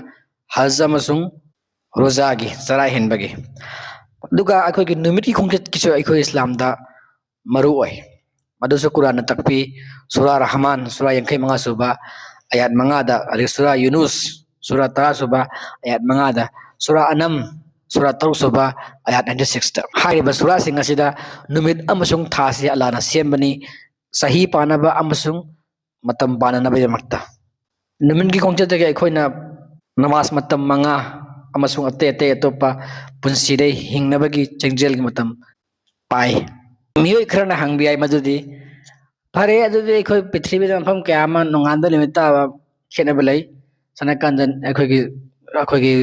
ꯍꯖ ꯑꯃꯁꯨꯡ ꯔꯣꯖꯥꯒꯤ, ꯆꯔꯥ ꯍꯦꯟꯕꯒꯤ꯫ ꯑꯗꯨꯒ ꯑꯩꯈꯣꯏꯒꯤ ꯅꯨꯃꯤꯠꯀꯤ ꯈꯣꯡꯆꯠꯀꯤꯁꯨ ꯑꯩꯈꯣꯏ ꯏꯁꯂꯥꯝꯗ ꯃꯔꯨ ꯑꯣꯏ꯫ ꯃꯗꯨꯁꯨ ꯀꯨꯔꯥꯟꯅ ꯇꯥꯛꯄꯤ, ꯁꯨꯔꯥ ꯔꯍꯃꯥꯟ, ꯁꯨꯔꯥ ꯌꯥꯡꯈꯩ ꯃꯉꯥ ꯁꯨꯕ, ꯑꯌꯥꯠ ꯃꯉꯥꯗ, ꯑꯗꯒꯤ ꯁꯨꯔꯥ ꯌꯨꯅꯨꯁ, ꯁꯨꯔꯥ ꯇꯔꯥ ꯁꯨꯕ, ꯑꯌꯥꯠ ꯃꯉꯥꯗ, ꯁꯨꯔꯥ ꯑꯅꯝ, ꯁꯨꯔꯥ ꯇꯔꯨꯛ ꯁꯨꯕ, ꯑꯌꯥꯠ ꯅꯥꯏꯟꯇꯤ ꯁꯤꯛꯁꯇ꯫ ꯍꯥꯏꯔꯤꯕ ꯁꯨꯔꯥꯁꯤꯡ ꯑꯁꯤꯗ ꯅꯨꯃꯤꯠ ꯑꯃꯁꯨꯡ ꯊꯥꯁꯤ ꯑꯜꯂꯥꯅ ꯁꯦꯝꯕꯅꯤ, ꯆꯍꯤ ꯄꯥꯅꯕ ꯑꯃꯁꯨꯡ ꯃꯇꯝ ꯄꯥꯟꯅꯅꯕꯒꯤꯗꯃꯛꯇ꯫ ꯅꯨꯃꯤꯠꯀꯤ ꯈꯣꯡꯆꯠꯇꯒꯤ ꯑꯩꯈꯣꯏꯅ ꯅꯃꯥꯖ ꯃꯇꯝ ꯃꯉꯥ ꯑꯃꯁꯨꯡ ꯑꯇꯩ ꯑꯇꯩ ꯑꯇꯣꯞꯄ ꯄꯨꯟꯁꯤꯗ ꯍꯤꯡꯅꯕꯒꯤ ꯆꯦꯡꯖꯦꯜꯒꯤ ꯃꯇꯝ ꯄꯥꯏ꯫ ꯃꯤꯑꯣꯏ ꯈꯔꯅ ꯍꯪꯕ ꯌꯥꯏ ꯃꯗꯨꯗꯤ, "ꯐꯔꯦ, ꯑꯗꯨꯗꯤ ꯑꯩꯈꯣꯏ ꯄ꯭ꯔꯤꯊꯤꯕꯤꯗ ꯃꯐꯝ ꯀꯌꯥ ꯑꯃ ꯅꯣꯡꯉꯥꯟꯕ ꯅꯨꯃꯤꯠ ꯇꯥꯕ ꯈꯦꯠꯅꯕ ꯂꯩ꯫ ꯁꯝꯅ ꯀꯥꯟꯗ ꯑꯩꯈꯣꯏꯒꯤ, ꯑꯩꯈꯣꯏꯒꯤ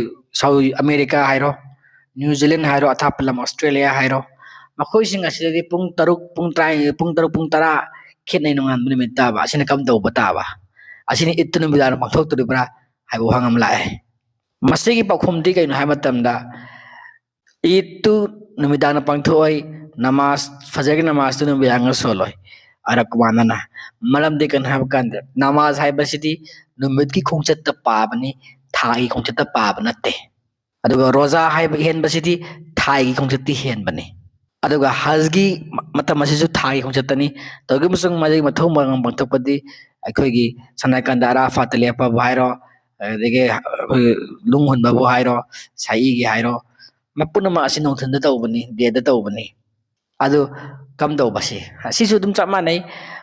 ꯁꯥꯎꯠ ꯑꯃꯦꯔꯤꯀꯥ ꯍꯥꯏꯔꯣ, ꯅ꯭ꯌꯨ ꯖꯤꯂꯦꯟ ꯍꯥꯏꯔꯣ, ꯑꯊꯥꯞꯄ ꯂꯝ ꯑꯣꯁꯇ꯭ꯔꯦꯂꯤꯌꯥ ꯍꯥꯏꯔꯣ, ꯃꯈꯣꯏꯁꯤꯡ ꯑꯁꯤꯗꯗꯤ ꯄꯨꯡ ꯇꯔꯨꯛ, ꯄꯨꯡ ꯇꯔꯥ, ꯄꯨꯡ ꯇꯔꯨꯛ, ꯄꯨꯡ ꯇꯔꯥ ꯈꯦꯠꯅꯩ ꯅꯣꯡꯉꯥꯟꯕ ꯅꯨꯃꯤꯠ ꯇꯥꯕ꯫ ꯑꯁꯤꯅ ꯀꯝꯗꯧꯕ ꯇꯥꯕ? ꯑꯁꯤꯅ ꯏꯠꯇꯨ ꯅꯨꯃꯤꯗꯥꯡ ꯄꯥꯡꯊꯣꯛꯇꯣꯔꯤꯕ꯭ꯔꯥ?" ꯍꯥꯏꯕ ꯋꯥꯍꯪ ꯑꯃ ꯂꯥꯛꯑꯦ꯫ ꯃꯁꯤꯒꯤ ꯄꯥꯎꯈꯨꯝꯗꯤ ꯀꯩꯅꯣ ꯍꯥꯏꯕ ꯃꯇꯝꯗ, ꯏꯠꯇꯨ ꯅꯨꯃꯤꯗꯥꯡꯗ ꯄꯥꯡꯊꯣꯛꯑꯣꯏ, ꯅꯃꯥꯖ, ꯐꯖꯔꯒꯤ ꯅꯃꯥꯖꯇꯨ ꯅꯨꯃꯤꯗꯥꯡꯗ ꯁꯣꯜꯂꯣꯏ, ꯑꯔꯛ ꯃꯥꯟꯅꯅ꯫ ꯃꯔꯝꯗꯤ ꯀꯩꯅꯣ ꯍꯥꯏꯕ ꯀꯥꯟꯗ, ꯅꯃꯥꯖ ꯍꯥꯏꯕꯁꯤꯗꯤ ꯅꯨꯃꯤꯠꯀꯤ ꯈꯣꯡꯆꯠꯇ ꯄꯥꯕꯅꯤ, ꯊꯥꯒꯤ ꯈꯣꯡꯆꯠꯇ ꯄꯥꯕ ꯅꯠꯇꯦ꯫ ꯑꯗꯨꯒ ꯔꯣꯖꯥ ꯍꯥꯏꯕ ꯍꯦꯟꯕꯁꯤꯗꯤ ꯊꯥꯒꯤ ꯈꯣꯡꯆꯠꯇꯤ ꯍꯦꯟꯕꯅꯤ꯫ ꯑꯗꯨꯒ ꯍꯖꯒꯤ ꯃ-, ꯃꯇꯝ ꯑꯁꯤꯁꯨ ꯊꯥꯒꯤ ꯈꯣꯡꯆꯠꯇꯅꯤ꯫ ꯇꯧꯏꯒꯨꯝꯕꯁꯨꯡ ꯃꯗꯨꯒꯤ ꯃꯊꯧ ꯃꯉꯝ ꯄꯥꯡꯊꯣꯛꯄꯗꯤ ꯑꯩꯈꯣꯏꯒꯤ ꯁꯝꯅ ꯍꯥꯏꯔꯀꯥꯟꯗ ꯑꯔꯥꯐꯥꯠꯇ ꯂꯦꯞꯄꯕꯨ ꯍꯥꯏꯔꯣ, ꯑꯗꯒꯤ ꯑꯩꯈꯣꯏ ꯅꯨꯡ ꯍꯨꯟꯕꯕꯨ ꯍꯥꯏꯔꯣ, ꯁꯥꯏꯒꯤ ꯍꯥꯏꯔꯣ, ꯃꯄꯨꯝꯅꯃꯛ ꯑꯁꯤ ꯅꯨꯡꯊꯤꯟꯗ ꯇꯧꯕꯅꯤ, ꯗꯦꯗ ꯇꯧꯕꯅꯤ꯫ ꯑꯗꯨ ꯀꯝꯗꯧꯕ ꯁꯤ? ꯁꯤꯁꯨ ꯑꯗꯨꯝ ꯆꯞ ꯃꯥꯟꯅꯩ꯫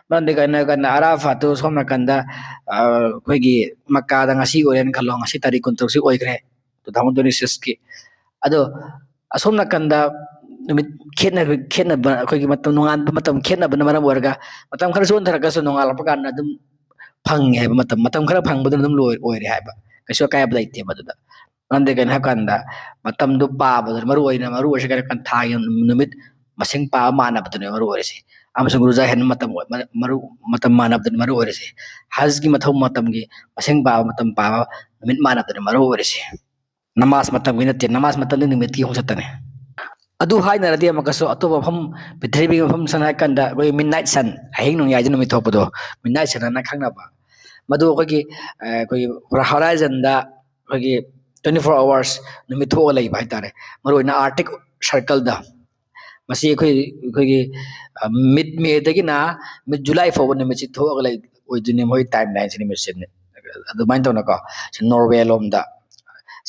ꯃꯔꯝꯗꯤ ꯀꯩꯅꯣ ꯍꯥꯏꯔꯀꯥꯟꯗ ꯑꯔꯥꯐꯥꯠꯇꯨ ꯁꯣꯝ ꯅꯥꯀꯟꯗ, ꯑ, ꯑꯩꯈꯣꯏꯒꯤ ꯃꯛꯀꯥꯗ ꯉꯁꯤ ꯑꯣꯏꯔꯦꯅ ꯈꯜꯂꯣ, ꯉꯁꯤ ꯇꯥꯔꯤꯛ ꯀꯨꯟꯇꯔꯨꯛꯁꯤ ꯑꯣꯏꯈ꯭ꯔꯦ, ꯇꯨ ꯊꯥꯎꯖꯟ ꯇ꯭ꯋꯦꯟꯇꯤ ꯁꯤꯛꯁꯀꯤ꯫ ꯑꯗꯣ ꯑꯁꯣꯝ ꯅꯥꯀꯟꯗ ꯅꯨꯃꯤꯠ ꯈꯦꯠꯅꯕ, ꯈꯦꯠꯅꯕ, ꯑꯩꯈꯣꯏꯒꯤ ꯃꯇꯝ, ꯅꯣꯡꯉꯥꯟꯕ ꯃꯇꯝ ꯈꯦꯠꯅꯕꯅ ꯃꯔꯝ ꯑꯣꯏꯔꯒ ꯃꯇꯝ ꯈꯔ ꯆꯣꯟꯊꯔꯒꯁꯨ ꯅꯣꯡꯉꯥꯜꯂꯛꯄ ꯀꯥꯟꯗ ꯑꯗꯨꯝ ꯐꯪꯉꯦ ꯍꯥꯏꯕ, ꯃꯇꯝ, ꯃꯇꯝ ꯈꯔ ꯐꯪꯕꯗꯨꯅ ꯑꯗꯨꯝ ꯂꯣꯏ-, ꯑꯣꯏꯔꯦ ꯍꯥꯏꯕ, ꯀꯩꯁꯨ ꯑꯀꯥꯏꯕ ꯂꯩꯇꯦ ꯃꯗꯨꯗ꯫ ꯃꯔꯝꯗꯤ ꯀꯩꯅꯣ ꯍꯥꯏꯕ ꯀꯥꯟꯗ ꯃꯇꯝꯗꯨ ꯄꯥꯕꯗꯨꯅ ꯃꯔꯨ ꯑꯣꯏꯅ, ꯃꯔꯨ ꯑꯣꯏꯔꯤꯁꯦ ꯀꯩꯅꯣ ꯍꯥꯏꯕ ꯀꯥꯟꯗ ꯊꯥꯒꯤ ꯅꯨꯃꯤꯠ ꯃꯁꯤꯡ ꯄꯥꯕ ꯃꯥꯟꯅꯕꯗꯨꯅꯦ ꯃꯔꯨ ꯑꯣꯏꯔꯤꯁꯦ꯫ ꯑꯃꯁꯨꯡ ꯔꯨꯖꯥ ꯍꯦꯟꯕ ꯃꯇꯝ ꯑꯣꯏ-, ꯃꯔꯨ, ꯃꯇꯝ ꯃꯥꯟꯅꯕꯗꯨꯅ ꯃꯔꯨ ꯑꯣꯏꯔꯤꯁꯦ꯫ ꯍꯖꯒꯤ ꯃꯊꯧ ꯃꯇꯝꯒꯤ ꯃꯁꯤꯡ ꯄꯥꯕ, ꯃꯇꯝ ꯄꯥꯕ, ꯅꯨꯃꯤꯠ ꯃꯥꯟꯅꯕꯗꯨꯅ ꯃꯔꯨ ꯑꯣꯏꯔꯤꯁꯦ꯫ ꯅꯃꯥꯖ ꯃꯇꯝꯒꯤ ꯅꯠꯇꯦ, ꯅꯃꯥꯖ ꯃꯇꯝꯗꯤ ꯅꯨꯃꯤꯠꯀꯤ ꯑꯍꯨꯝ ꯈꯛꯇꯅꯦ꯫ ꯑꯗꯨ ꯍꯥꯏꯅꯔꯗꯤ ꯑꯃꯨꯛꯀꯁꯨ ꯑꯇꯣꯞꯄ ꯃꯐꯝ, ꯄ꯭ꯔꯤꯊꯤꯕꯤꯒꯤ ꯃꯐꯝ ꯁꯝꯅ ꯍꯥꯏ ꯀꯥꯟꯗ ꯑꯩꯈꯣꯏ midnight sun, ꯑꯍꯤꯡ ꯅꯣꯡꯌꯥꯏꯗ ꯅꯨꯃꯤꯠ ꯊꯣꯛꯄꯗꯣ, midnight sun ꯑꯅ ꯈꯪꯅꯕ, ꯃꯗꯨ ꯑꯩꯈꯣꯏꯒꯤ, ꯑ, ꯑꯩꯈꯣꯏꯒꯤ horizonꯗ ꯑꯩꯈꯣꯏꯒꯤ twenty four hours ꯅꯨꯃꯤꯠ ꯊꯣꯛꯑ ꯂꯩꯕ ꯍꯥꯏꯇꯥꯔꯦ꯫ ꯃꯔꯨꯑꯣꯏꯅ Arctic circleꯗ꯫ ꯃꯁꯤ ꯑꯩꯈꯣꯏ, ꯑꯩꯈꯣꯏꯒꯤ, ꯑ, mid Mayꯗꯒꯤꯅ mid July ꯐꯥꯎꯕ ꯅꯨꯃꯤꯠꯁꯤ ꯊꯣꯛꯑꯒ ꯂꯩ, ꯑꯣꯏꯗꯣꯏꯅꯦ ꯃꯣꯏ timelineꯁꯦ, ꯅꯨꯃꯤꯠꯁꯦ꯫ ꯑꯗꯨꯃꯥꯏꯅ ꯇꯧꯅꯀꯣ, ꯁꯤ Norway ꯂꯣꯝꯗ꯫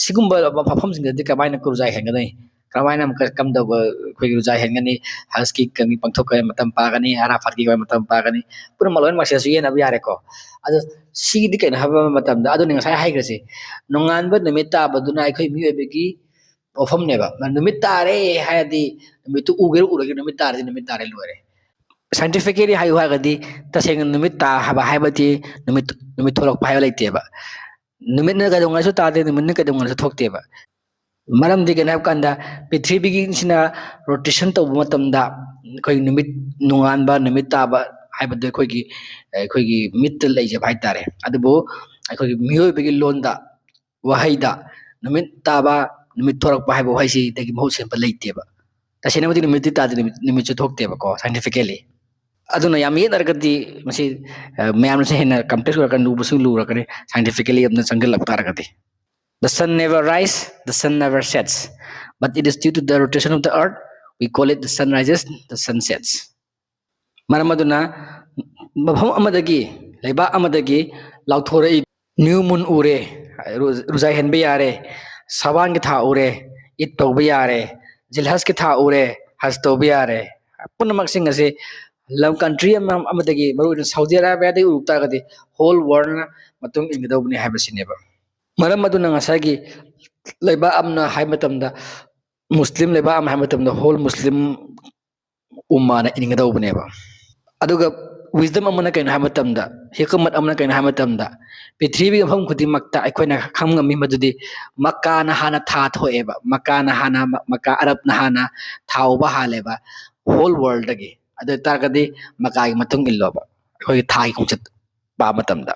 ꯁꯤꯒꯨꯝꯕ ꯃꯐꯝꯁꯤꯡꯗꯗꯤ ꯀꯃꯥꯏꯅ ꯔꯨꯖꯥ ꯍꯦꯟꯒꯗꯣꯏꯅꯤ? ꯀꯃꯥꯏꯅ ꯑꯃꯨꯛꯀ ꯀꯝꯗꯧꯕ ꯑꯩꯈꯣꯏꯒꯤ ꯔꯨꯖꯥ ꯍꯦꯟꯒꯅꯤ? ꯍꯖꯀꯤ ꯀꯩꯒꯤ ꯄꯥꯡꯊꯣꯛꯄ ꯃꯇꯝ ꯄꯥꯒꯅꯤ, ꯑꯔꯥꯐꯥꯠꯀꯤ ꯃꯇꯝ ꯄꯥꯒꯅꯤ, ꯄꯨꯝꯅꯃꯛ ꯂꯣꯏꯅꯃꯛꯁꯦ ꯑꯁꯨ ꯌꯦꯟꯅꯕ ꯌꯥꯔꯦꯀꯣ꯫ ꯑꯗꯣ ꯁꯤꯒꯤꯗꯤ ꯀꯩꯅꯣ ꯍꯥꯏꯕ ꯃꯇꯝꯗ, ꯑꯗꯨꯅꯤ ꯉꯁꯥꯏ ꯍꯥꯏꯈ꯭ꯔꯁꯦ, ꯅꯣꯡꯉꯥꯟꯕ ꯅꯨꯃꯤꯠ ꯇꯥꯕꯗꯨꯅ ꯑꯩꯈꯣꯏ ꯃꯤꯑꯣꯏꯕꯒꯤ ꯋꯥꯐꯝꯅꯦꯕ꯫ ꯅꯨꯃꯤꯠ ꯇꯥꯔꯦ ꯍꯥꯏꯔꯗꯤ, ꯅꯨꯃꯤꯠꯇꯨ ꯎꯒꯦꯔꯥ ꯎꯔꯒꯦ, ꯅꯨꯃꯤꯠ ꯇꯥꯔꯗꯤ ꯅꯨꯃꯤꯠ ꯇꯥꯔꯦ, ꯂꯣꯏꯔꯦ꯫ Scientifically ꯍꯥꯏꯌꯨ ꯍꯥꯏꯔꯒꯗꯤ, ꯇꯁꯦꯡꯅ ꯅꯨꯃꯤꯠ ꯇꯥ ꯍꯥꯏꯕ ꯍꯥꯏꯕꯗꯤ ꯅꯨꯃꯤꯠ, ꯅꯨꯃꯤꯠ ꯊꯣꯛꯂꯛꯄ ꯍꯥꯏꯕ ꯂꯩꯇꯦꯕ꯫ ꯅꯨꯃꯤꯠꯅ ꯀꯩꯗꯧꯉꯩꯁꯨ ꯇꯥꯗꯦ, ꯅꯨꯃꯤꯠꯅ ꯀꯩꯗꯧꯉꯩꯁꯨ ꯊꯣꯛꯇꯦꯕ꯫ ꯃꯔꯝꯗꯤ ꯀꯩꯅꯣ ꯍꯥꯏꯕ ꯀꯥꯟꯗ, ꯄ꯭ꯔꯤꯊꯤꯕꯤꯒꯤꯁꯤꯅ rotation ꯇꯧꯕ ꯃꯇꯝꯗ ꯑꯩꯈꯣꯏ ꯅꯨꯃꯤꯠ ꯅꯣꯡꯉꯥꯟꯕ, ꯅꯨꯃꯤꯠ ꯇꯥꯕ ꯍꯥꯏꯕꯗꯨ ꯑꯩꯈꯣꯏꯒꯤ, ꯑꯩꯈꯣꯏꯒꯤ ꯃꯤꯠꯇ ꯂꯩꯖꯕ ꯍꯥꯏꯇꯥꯔꯦ꯫ ꯑꯗꯨꯕꯨ ꯑꯩꯈꯣꯏꯒꯤ ꯃꯤꯑꯣꯏꯕꯒꯤ ꯂꯣꯟꯗ, ꯋꯥꯍꯩꯗ ꯅꯨꯃꯤꯠ ꯇꯥꯕ, ꯅꯨꯃꯤꯠ ꯊꯣꯔꯛꯄ ꯍꯥꯏꯕ ꯋꯥꯍꯩꯁꯤꯗꯒꯤ ꯃꯍꯨꯠ ꯁꯤꯟꯕ ꯂꯩꯇꯦꯕ꯫ ꯇꯁꯦꯡꯅꯕꯨꯗꯤ ꯅꯨꯃꯤꯠꯇꯤ ꯇꯥꯗꯦ, ꯅꯨꯃꯤꯠ, ꯅꯨꯃꯤꯠꯁꯨ ꯊꯣꯛꯇꯦꯕꯀꯣ, scientifically꯫ ꯑꯗꯨꯅ ꯌꯥꯝ ꯌꯦꯠꯅꯔꯒꯗꯤ ꯃꯁꯤ, ꯑ, ꯃꯌꯥꯝꯅꯁꯨ ꯍꯦꯟꯅ complex ꯑꯣꯏꯔꯛꯀꯅꯤ, ꯂꯨꯕꯁꯨ ꯂꯨꯔꯛꯀꯅꯤ, scientifically ꯑꯗꯨꯝꯅ ꯆꯪꯁꯤꯜꯂꯛꯄ ꯇꯥꯔꯒꯗꯤ꯫ The sun never rise, the sun never sets, but it is due to the rotation of the earth, we call it the sun rises, the sun sets. ꯃꯔꯝ ꯑꯗꯨꯅ ꯃꯐꯝ ꯑꯃꯗꯒꯤ, ꯂꯩꯕꯥꯛ ꯑꯃꯗꯒꯤ ꯂꯥꯎꯊꯣꯔꯛꯏ, new moon ꯎꯔꯦ, ꯔꯨ-, ꯔꯨꯖꯥ ꯍꯦꯟꯕ ꯌꯥꯔꯦ, ꯁꯥꯕꯥꯟꯒꯤ ꯊꯥ ꯎꯔꯦ, ꯏꯗ ꯇꯧꯕ ꯌꯥꯔꯦ, ꯖꯤꯜꯍꯖꯀꯤ ꯊꯥ ꯎꯔꯦ, ꯍꯖ ꯇꯧꯕ ꯌꯥꯔꯦ꯫ ꯄꯨꯝꯅꯃꯛꯁꯤꯡ ꯑꯁꯤ ꯂꯝ country ꯑꯃ, ꯑꯃꯗꯒꯤ, ꯃꯔꯨꯑꯣꯏꯅ ꯁꯥꯎꯗꯤ ꯑꯔꯥꯕꯤꯌꯥꯗꯒꯤ ꯎꯔꯨꯕ ꯇꯥꯔꯒꯗꯤ whole worldꯅ ꯃꯇꯨꯡ ꯏꯟꯒꯗꯧꯕꯅꯤ ꯍꯥꯏꯕꯁꯤꯅꯦꯕ꯫ ꯃꯔꯝ ꯑꯗꯨꯅ ꯉꯁꯥꯏꯒꯤ ꯂꯩꯕꯥꯛ ꯑꯃꯅ ꯍꯥꯏꯕ ꯃꯇꯝꯗ, ꯃꯨꯁꯂꯤꯝ ꯂꯩꯕꯥꯛ ꯑꯃ ꯍꯥꯏꯕ ꯃꯇꯝꯗ whole ꯃꯨꯁꯂꯤꯝ ꯎꯝꯃꯥꯅ ꯏꯟꯒꯗꯧꯕꯅꯦꯕ꯫ ꯑꯗꯨꯒ wisdom ꯑꯃꯅ ꯀꯩꯅꯣ ꯍꯥꯏꯕ ꯃꯇꯝꯗ, ꯍꯤꯀꯃꯠ ꯑꯃꯅ ꯀꯩꯅꯣ ꯍꯥꯏꯕ ꯃꯇꯝꯗ, ꯄ꯭ꯔꯤꯊꯤꯕꯤꯒꯤ ꯃꯐꯝ ꯈꯨꯗꯤꯡꯃꯛꯇ ꯑꯩꯈꯣꯏꯅ ꯈꯪ ꯉꯝꯃꯤ ꯃꯗꯨꯗꯤ ꯃꯛꯀꯥꯅ ꯍꯥꯟꯅ ꯊꯥ ꯊꯣꯛꯑꯦꯕ, ꯃꯛꯀꯥꯅ ꯍꯥꯟꯅ, ꯃ-, ꯃꯛꯀꯥ ꯑꯔꯕꯅ ꯍꯥꯟꯅ ꯊꯥ ꯎꯕ ꯍꯥꯜꯂꯦꯕ whole worldꯗꯒꯤ꯫ ꯑꯗꯨ ꯑꯣꯏꯇꯥꯔꯒꯗꯤ ꯃꯀꯥꯒꯤ ꯃꯇꯨꯡ ꯏꯜꯂꯣꯕ, ꯑꯩꯈꯣꯏꯒꯤ ꯊꯥꯒꯤ ꯈꯣꯡꯆꯠ ꯄꯥꯕ ꯃꯇꯝꯗ꯫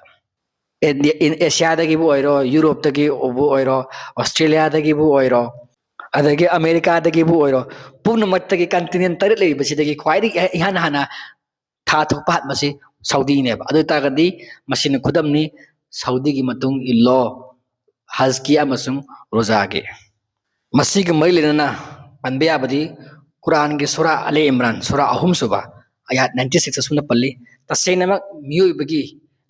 ꯑꯦꯁꯤꯌꯥꯗꯒꯤꯕꯨ ꯑꯣꯏꯔꯣ, ꯌꯨꯔꯣꯞꯇꯒꯤꯕꯨ ꯑꯣꯏꯔꯣ, ꯑꯣꯁꯇ꯭ꯔꯦꯂꯤꯌꯥꯗꯒꯤꯕꯨ ꯑꯣꯏꯔꯣ, ꯑꯗꯒꯤ ꯑꯃꯦꯔꯤꯀꯥꯗꯒꯤꯕꯨ ꯑꯣꯏꯔꯣ, ꯄꯨꯝꯅꯃꯛꯇꯒꯤ continent ꯇꯔꯦꯠ ꯂꯩꯔꯤꯕꯁꯤꯗꯒꯤ ꯈ꯭ꯋꯥꯏꯗꯒꯤ ꯏꯍꯥꯟ ꯍꯥꯟꯅ ꯊꯥ ꯊꯣꯛꯄ ꯍꯥꯠꯄꯁꯤ ꯁꯥꯎꯗꯤꯅꯦꯕ꯫ ꯑꯗꯨ ꯑꯣꯏꯇꯥꯔꯒꯗꯤ ꯃꯁꯤꯅ ꯈꯨꯗꯝꯅꯤ, ꯁꯥꯎꯗꯤꯒꯤ ꯃꯇꯨꯡ ꯏꯜꯂꯣ ꯍꯖꯀꯤ ꯑꯃꯁꯨꯡ ꯔꯣꯖꯥꯒꯤ꯫ ꯃꯁꯤꯒ ꯃꯔꯤ ꯂꯩꯅꯅ ꯄꯟꯕ ꯌꯥꯕꯗꯤ ꯀꯨꯔꯥꯟꯒꯤ ꯁꯨꯔꯥ ꯑꯂꯤ ꯏꯝꯔꯥꯟ, ꯁꯨꯔꯥ ꯑꯍꯨꯝꯁꯨꯕ, ꯑꯌꯥꯠ ninety six ꯑꯁꯨꯝꯅ ꯄꯜꯂꯤ, "ꯇꯁꯦꯡꯅꯃꯛ ꯃꯤꯑꯣꯏꯕꯒꯤ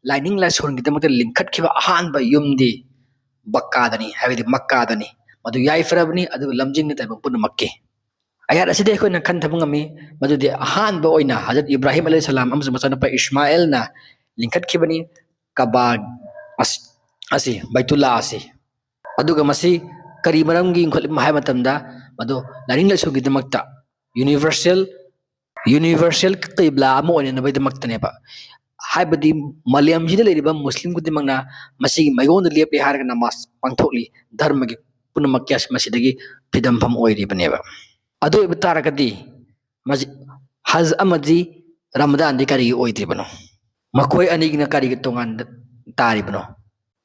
ꯂꯥꯏꯅꯤꯡ ꯂꯥꯏꯁꯣꯟꯒꯤꯗꯃꯛꯇ ꯂꯤꯡꯈꯠꯈꯤꯕ ꯑꯍꯥꯟꯕ ꯌꯨꯝꯗꯤ ꯕꯛꯀꯥꯗꯅꯤ", ꯍꯥꯏꯕꯗꯤ ꯃꯛꯀꯥꯗꯅꯤ꯫ "ꯃꯗꯨ ꯌꯥꯏꯐꯔꯕꯅꯤ, ꯑꯗꯨꯒ ꯂꯝꯖꯤꯡꯅ ꯇꯥꯏꯕꯪ ꯄꯨꯝꯅꯃꯛꯀꯤ"꯫ ꯑꯌꯥꯠ ꯑꯁꯤꯗ ꯑꯩꯈꯣꯏꯅ ꯈꯟꯊꯕ ꯉꯝꯃꯤ, ꯃꯗꯨꯗꯤ ꯑꯍꯥꯟꯕ ꯑꯣꯏꯅ ꯍꯖꯔꯠ ꯏꯕ꯭ꯔꯥꯍꯤꯝ ꯑꯂꯩꯍꯤ ꯁꯂꯥꯝ ꯑꯃꯁꯨꯡ ꯃꯆꯥꯅꯨꯄꯥ ꯏꯁꯃꯥꯏꯜꯅ ꯂꯤꯡꯈꯠꯈꯤꯕꯅꯤ ꯀꯕꯥ ꯑꯁ-, ꯑꯁꯤ, ꯕꯩꯇꯨꯜꯂꯥ ꯑꯁꯤ꯫ ꯑꯗꯨꯒ ꯃꯁꯤ ꯀꯔꯤ ꯃꯔꯝꯒꯤ ꯂꯤꯡꯈꯠꯂꯤꯕꯅꯣ ꯍꯥꯏꯕ ꯃꯇꯝꯗ, ꯃꯗꯨ ꯂꯥꯏꯅꯤꯡ ꯂꯥꯏꯁꯣꯟꯒꯤꯗꯃꯛꯇ universal, universal ꯀꯤꯕ꯭ꯂꯥ ꯑꯃ ꯑꯣꯏꯅꯅꯕꯒꯤꯗꯃꯛꯇꯅꯦꯕ꯫ ꯍꯥꯏꯕꯗꯤ ꯃꯥꯂꯦꯝꯁꯤꯗ ꯂꯩꯔꯤꯕ ꯃꯨꯁꯂꯤꯝ ꯈꯨꯗꯤꯡꯃꯛꯅ ꯃꯁꯤꯒꯤ ꯃꯥꯏꯌꯣꯟꯗ ꯂꯦꯞꯂꯦ ꯍꯥꯏꯔꯒ ꯅꯃꯥꯖ ꯄꯥꯡꯊꯣꯛꯂꯤ, ꯙꯔꯃꯒꯤ ꯄꯨꯝꯅꯃꯛꯀꯤ ꯑꯁ-, ꯃꯁꯤꯗꯒꯤ ꯐꯤꯗꯝꯐꯝ ꯑꯣꯏꯔꯤꯕꯅꯦꯕ꯫ ꯑꯗꯨ ꯑꯣꯏꯕ ꯇꯥꯔꯒꯗꯤ ꯃꯁꯤ ꯍꯖ ꯑꯃꯗꯤ ꯔꯃꯗꯥꯟꯗꯤ ꯀꯔꯤꯒꯤ ꯑꯣꯏꯗ꯭ꯔꯤꯕꯅꯣ? ꯃꯈꯣꯏ ꯑꯅꯤꯒꯤꯅ ꯀꯔꯤꯒꯤ ꯇꯣꯉꯥꯟ ꯇꯥꯔꯤꯕꯅꯣ?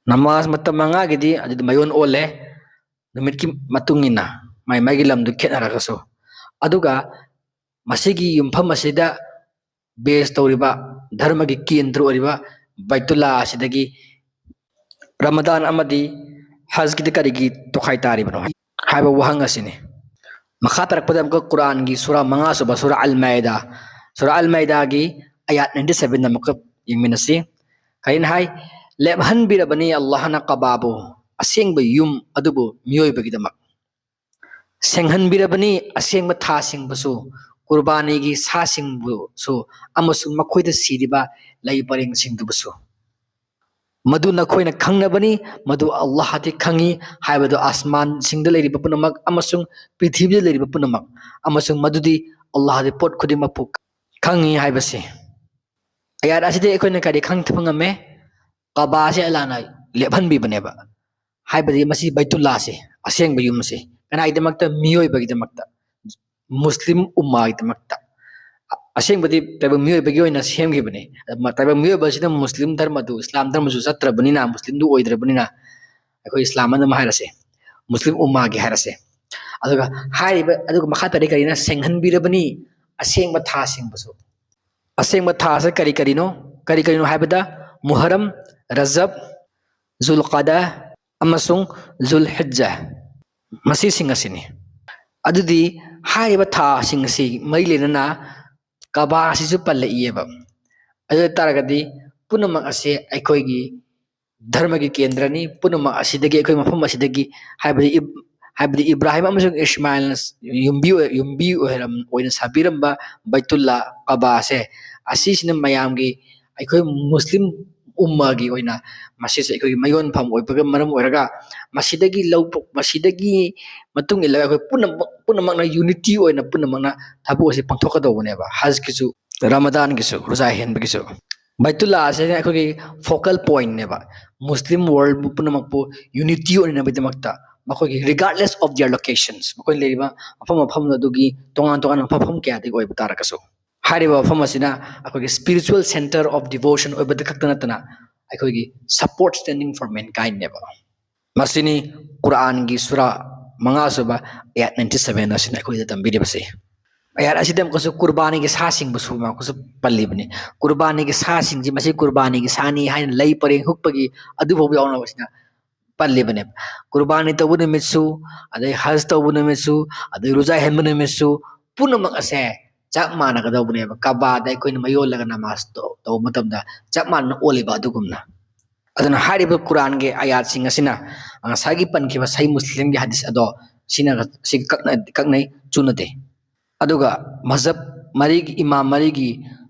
ꯅꯃꯥꯖ ꯃꯇꯝ ꯃꯉꯥꯒꯤꯗꯤ ꯑꯗꯨꯗꯤ ꯃꯌꯣꯟ ꯑꯣꯜꯂꯦ, ꯅꯨꯃꯤꯠꯀꯤ ꯃꯇꯨꯡ ꯏꯟꯅ ꯃꯥꯏ ꯃꯥꯏꯒꯤ ꯂꯝꯗꯨ ꯈꯦꯠꯅꯔꯒꯁꯨ꯫ ꯑꯗꯨꯒ ꯃꯁꯤꯒꯤ ꯌꯨꯝꯐꯝ ꯑꯁꯤꯗ base ꯇꯧꯔꯤꯕ, ꯙꯔꯃꯒꯤ ꯀꯦꯟꯗ꯭ꯔ ꯑꯣꯏꯔꯤꯕ ꯕꯩꯇꯨꯜꯂꯥ ꯑꯁꯤꯗꯒꯤ ꯔꯃꯗꯥꯟ ꯑꯃꯗꯤ ꯍꯖꯀꯤꯗ ꯀꯔꯤꯒꯤ ꯇꯣꯈꯥꯏ ꯇꯥꯔꯤꯕꯅꯣ ꯍꯥꯏꯕ ꯋꯥꯍꯪ ꯑꯁꯤꯅꯤ꯫ ꯃꯈꯥ ꯇꯥꯔꯛꯄꯗ ꯑꯃꯨꯛꯀ ꯀꯨꯔꯥꯟꯒꯤ ꯁꯨꯔꯥ ꯃꯉꯥ ꯁꯨꯕ ꯁꯨꯔꯥ ꯑꯜ ꯃꯥꯏꯗꯥ, ꯁꯨꯔꯥ ꯑꯜ ꯃꯥꯏꯗꯥꯒꯤ ꯑꯌꯥꯠ ninety seven ꯑꯃꯨꯛꯀ ꯌꯦꯡꯃꯤꯟꯅꯁꯤ꯫ ꯀꯔꯤꯅ ꯍꯥꯏ? "ꯂꯦꯞꯍꯟꯕꯤꯔꯕꯅꯤ ꯑꯜꯂꯥꯍꯅ ꯀꯕꯥꯕꯨ, ꯑꯁꯦꯡꯕ ꯌꯨꯝ ꯑꯗꯨꯕꯨ ꯃꯤꯑꯣꯏꯕꯒꯤꯗꯃꯛ꯫ ꯁꯦꯡꯍꯟꯕꯤꯔꯕꯅꯤ ꯑꯁꯦꯡꯕ ꯊꯥꯁꯤꯡꯕꯨꯁꯨ, ꯀꯨꯔꯕꯥꯅꯤꯒꯤ ꯁꯥꯁꯤꯡꯕꯨꯁꯨ, ꯑꯃꯁꯨꯡ ꯃꯈꯣꯏꯗ ꯁꯤꯔꯤꯕ ꯂꯩ ꯄꯔꯦꯡꯁꯤꯡꯗꯨꯕꯨꯁꯨ꯫ ꯃꯗꯨ ꯅꯈꯣꯏꯅ ꯈꯪꯅꯕꯅꯤ, ꯃꯗꯨ ꯑꯜꯂꯥꯍꯗꯤ ꯈꯪꯉꯤ ꯍꯥꯏꯕꯗꯨ ꯑꯁꯃꯥꯟꯁꯤꯡꯗ ꯂꯩꯔꯤꯕ ꯄꯨꯝꯅꯃꯛ ꯑꯃꯁꯨꯡ ꯄ꯭ꯔꯤꯊꯤꯕꯤꯗ ꯂꯩꯔꯤꯕ ꯄꯨꯝꯅꯃꯛ, ꯑꯃꯁꯨꯡ ꯃꯗꯨꯗꯤ ꯑꯜꯂꯥꯍꯗꯤ ꯄꯣꯠ ꯈꯨꯗꯤꯡꯃꯛꯄꯨ ꯈꯪꯉꯤ" ꯍꯥꯏꯕꯁꯤ꯫ ꯑꯌꯥꯠ ꯑꯁꯤꯗ ꯑꯩꯈꯣꯏꯅ ꯀꯔꯤ ꯈꯪꯊꯕ ꯉꯝꯃꯦ? ꯀꯕꯥꯁꯦ ꯑꯜꯂꯥꯍꯅ ꯂꯦꯞꯍꯟꯕꯤꯕꯅꯦꯕ, ꯍꯥꯏꯕꯗꯤ ꯃꯁꯤ ꯕꯩꯇꯨꯜꯂꯥꯁꯦ, ꯑꯁꯦꯡꯕ ꯌꯨꯝꯁꯦ ꯀꯅꯥꯒꯤꯗꯃꯛꯇ? ꯃꯤꯑꯣꯏꯕꯒꯤꯗꯃꯛꯇ, ꯃꯨꯁꯂꯤꯝ ꯎꯝꯃꯥꯒꯤꯗꯃꯛꯇ꯫ ꯑꯁꯦꯡꯕꯗꯤ ꯇꯥꯏꯕꯪ ꯃꯤꯑꯣꯏꯕꯒꯤ ꯑꯣꯏꯅ ꯁꯦꯝꯈꯤꯕꯅꯤ꯫ ꯇꯥꯏꯕꯪ ꯃꯤꯑꯣꯏꯕꯁꯤꯅ ꯃꯨꯁꯂꯤꯝ ꯙꯔꯃꯗꯨ, ꯏꯁꯂꯥꯝ ꯙꯔꯃꯁꯨ ꯆꯠꯇ꯭ꯔꯕꯅꯤꯅ, ꯃꯨꯁꯂꯤꯝꯗꯨ ꯑꯣꯏꯗ꯭ꯔꯕꯅꯤꯅ, ꯑꯩꯈꯣꯏ ꯏꯁꯂꯥꯝ ꯑꯗꯨꯝ ꯍꯥꯏꯔꯁꯦ, ꯃꯨꯁꯂꯤꯝ ꯎꯝꯃꯥꯒꯤ ꯍꯥꯏꯔꯁꯦ꯫ ꯑꯗꯨꯒ ꯍꯥꯏꯔꯤꯕ, ꯑꯗꯨꯒ ꯃꯈꯥ ꯇꯥꯔꯤ ꯀꯔꯤꯅ ꯁꯦꯡꯍꯟꯕꯤꯔꯕꯅꯤ? ꯑꯁꯦꯡꯕ ꯊꯥꯁꯤꯡꯕꯁꯨ꯫ ꯑꯁꯦꯡꯕ ꯊꯥꯁꯦ ꯀꯔꯤ ꯀꯔꯤꯅꯣ? ꯀꯔꯤ ꯀꯔꯤꯅꯣ ꯍꯥꯏꯕꯗ, ꯃꯨꯍꯔꯝ, ꯔꯖꯕ, ꯖꯨꯜ ꯀꯥꯗꯥ ꯑꯃꯁꯨꯡ ꯖꯨꯜ ꯍꯤꯖ꯭ꯖꯥ, ꯃꯁꯤꯁꯤꯡ ꯑꯁꯤꯅꯤ꯫ ꯑꯗꯨꯗꯤ ꯍꯥꯏꯔꯤꯕ ꯊꯥꯁꯤꯡ ꯑꯁꯤ ꯃꯔꯤ ꯂꯩꯅꯅ ꯀꯕꯥ ꯑꯁꯤꯁꯨ ꯄꯜꯂꯛꯏꯑꯕ꯫ ꯑꯗꯨ ꯑꯣꯏ ꯇꯥꯔꯒꯗꯤ ꯄꯨꯝꯅꯃꯛ ꯑꯁꯦ ꯑꯩꯈꯣꯏꯒꯤ ꯙꯔꯃꯒꯤ ꯀꯦꯟꯗ꯭ꯔꯅꯤ꯫ ꯄꯨꯝꯅꯃꯛ ꯑꯁꯤꯗꯒꯤ, ꯑꯩꯈꯣꯏ ꯃꯐꯝ ꯑꯁꯤꯗꯒꯤ, ꯍꯥꯏꯕꯗꯤ ꯏꯕ-, ꯍꯥꯏꯕꯗꯤ ꯏꯕ꯭ꯔꯥꯍꯤꯝ ꯑꯃꯁꯨꯡ ꯏꯁꯃꯥꯏꯜꯅ ꯌꯨꯝꯕꯤ ꯑꯣꯏ-, ꯌꯨꯝꯕꯤ ꯑꯣꯏꯔꯝ-, ꯑꯣꯏꯅ ꯁꯥꯕꯤꯔꯝꯕ ꯕꯩꯇꯨꯜꯂꯥ ꯀꯕꯥꯁꯦ, ꯑꯁꯤꯁꯤꯅ ꯃꯌꯥꯝꯒꯤ, ꯑꯩꯈꯣꯏ ꯃꯨꯁꯂꯤꯝ ꯎꯝꯃꯒꯤ ꯑꯣꯏꯅ ꯃꯁꯤꯁꯦ ꯑꯩꯈꯣꯏꯒꯤ ꯃꯌꯣꯟꯐꯝ ꯑꯣꯏꯕꯒ ꯃꯔꯝ ꯑꯣꯏꯔꯒ, ꯃꯁꯤꯗꯒꯤ ꯂꯧ-, ꯃꯁꯤꯗꯒꯤ ꯃꯇꯨꯡ ꯏꯜꯂꯒ ꯑꯩꯈꯣꯏ ꯄꯨꯝꯅꯃꯛ, ꯄꯨꯝꯅꯃꯛꯅ unity ꯑꯣꯏꯅ ꯄꯨꯝꯅꯃꯛꯅ ꯊꯕꯛ ꯑꯁꯤ ꯄꯥꯡꯊꯣꯛꯀꯗꯧꯕꯅꯦꯕ꯫ ꯍꯖꯀꯤꯁꯨ, ꯔꯃꯗꯥꯟꯒꯤꯁꯨ, ꯔꯣꯖꯥ ꯍꯦꯟꯕꯒꯤꯁꯨ꯫ ꯕꯩꯇꯨꯜꯂꯥ ꯑꯁꯤꯅ ꯑꯩꯈꯣꯏꯒꯤ focal pointꯅꯦꯕ꯫ ꯃꯨꯁꯂꯤꯝ world ꯄꯨꯝꯅꯃꯛꯄꯨ unity ꯑꯣꯏꯅꯅꯕꯒꯤꯗꯃꯛꯇ ꯃꯈꯣꯏꯒꯤ regardless of their locations, ꯃꯈꯣꯏ ꯂꯩꯔꯤꯕ ꯃꯐꯝ ꯃꯐꯝ ꯑꯗꯨꯒꯤ ꯇꯣꯉꯥꯟ ꯇꯣꯉꯥꯟꯕ ꯃꯐꯝ ꯀꯌꯥꯗꯒꯤ ꯑꯣꯏꯕ ꯇꯥꯔꯒꯁꯨ, ꯍꯥꯏꯔꯤꯕ ꯃꯐꯝ ꯑꯁꯤꯅ ꯑꯩꯈꯣꯏꯒꯤ spiritual centre of devotion ꯑꯣꯏꯕꯗ ꯈꯛꯇ ꯅꯠꯇꯅ, ꯑꯩꯈꯣꯏꯒꯤ support standing for mankindꯅꯦꯕ꯫ ꯃꯁꯤꯅꯤ ꯀꯨꯔꯥꯟꯒꯤ ꯁꯨꯔꯥ ꯃꯉꯥ ꯁꯨꯕ ꯑꯌꯥꯠ ninety seven ꯑꯁꯤꯅ ꯑꯩꯈꯣꯏꯗ ꯇꯝꯕꯤꯔꯤꯕꯁꯤ꯫ ꯑꯌꯥꯠ ꯑꯁꯤꯗ ꯑꯃꯨꯛꯀꯁꯨ ꯀꯨꯔꯕꯥꯅꯤꯒꯤ ꯁꯥꯁꯤꯡꯕꯨꯁꯨ ꯑꯃꯨꯛꯀꯁꯨ ꯄꯜꯂꯤꯕꯅꯤ꯫ ꯀꯨꯔꯕꯥꯅꯤꯒꯤ ꯁꯥꯁꯤꯡꯁꯤ, ꯃꯁꯤ ꯀꯨꯔꯕꯥꯅꯤꯒꯤ ꯁꯥꯅꯤ ꯍꯥꯏꯅ ꯂꯩ ꯄꯔꯦꯡ ꯍꯨꯛꯄꯒꯤ ꯑꯗꯨꯐꯥꯎꯕ ꯌꯥꯎꯅꯕꯁꯤꯅ ꯄꯜꯂꯤꯕꯅꯦꯕ꯫ ꯀꯨꯔꯕꯥꯅꯤ ꯇꯧꯕ ꯅꯨꯃꯤꯠꯁꯨ, ꯑꯗꯩ ꯍꯖ ꯇꯧꯕ ꯅꯨꯃꯤꯠꯁꯨ, ꯑꯗꯩ ꯔꯣꯖꯥ ꯍꯦꯟꯕ ꯅꯨꯃꯤꯠꯁꯨ, ꯄꯨꯝꯅꯃꯛ ꯑꯁꯦ ꯆꯞ ꯃꯥꯟꯅꯒꯗꯧꯕꯅꯦꯕ꯫ ꯀꯕꯥꯗ ꯑꯩꯈꯣꯏꯅ ꯃꯌꯣꯜꯂꯒ ꯅꯃꯥꯖ ꯇꯧ-, ꯇꯧꯕ ꯃꯇꯝꯗ ꯆꯞ ꯃꯥꯟꯅꯅ ꯑꯣꯜꯂꯤꯕ ꯑꯗꯨꯒꯨꯝꯅ꯫ ꯑꯗꯨꯅ ꯍꯥꯏꯔꯤꯕ ꯀꯨꯔꯥꯟꯒꯤ ꯑꯌꯥꯠꯁꯤꯡ ꯑꯁꯤꯅ ꯉꯁꯥꯏꯒꯤ ꯄꯟꯈꯤꯕ ꯁꯍꯤ ꯃꯨꯁꯂꯤꯝꯒꯤ ꯍꯗꯤꯁ ꯑꯗꯣ ꯁꯤꯅ, ꯁꯤ ꯀꯛꯅ-, ꯀꯛꯅꯩ, ꯆꯨꯅꯗꯦ꯫ ꯑꯗꯨꯒ ꯃꯖꯍꯕ ꯃꯔꯤꯒꯤ, ꯏꯃꯥꯝ ꯃꯔꯤꯒꯤ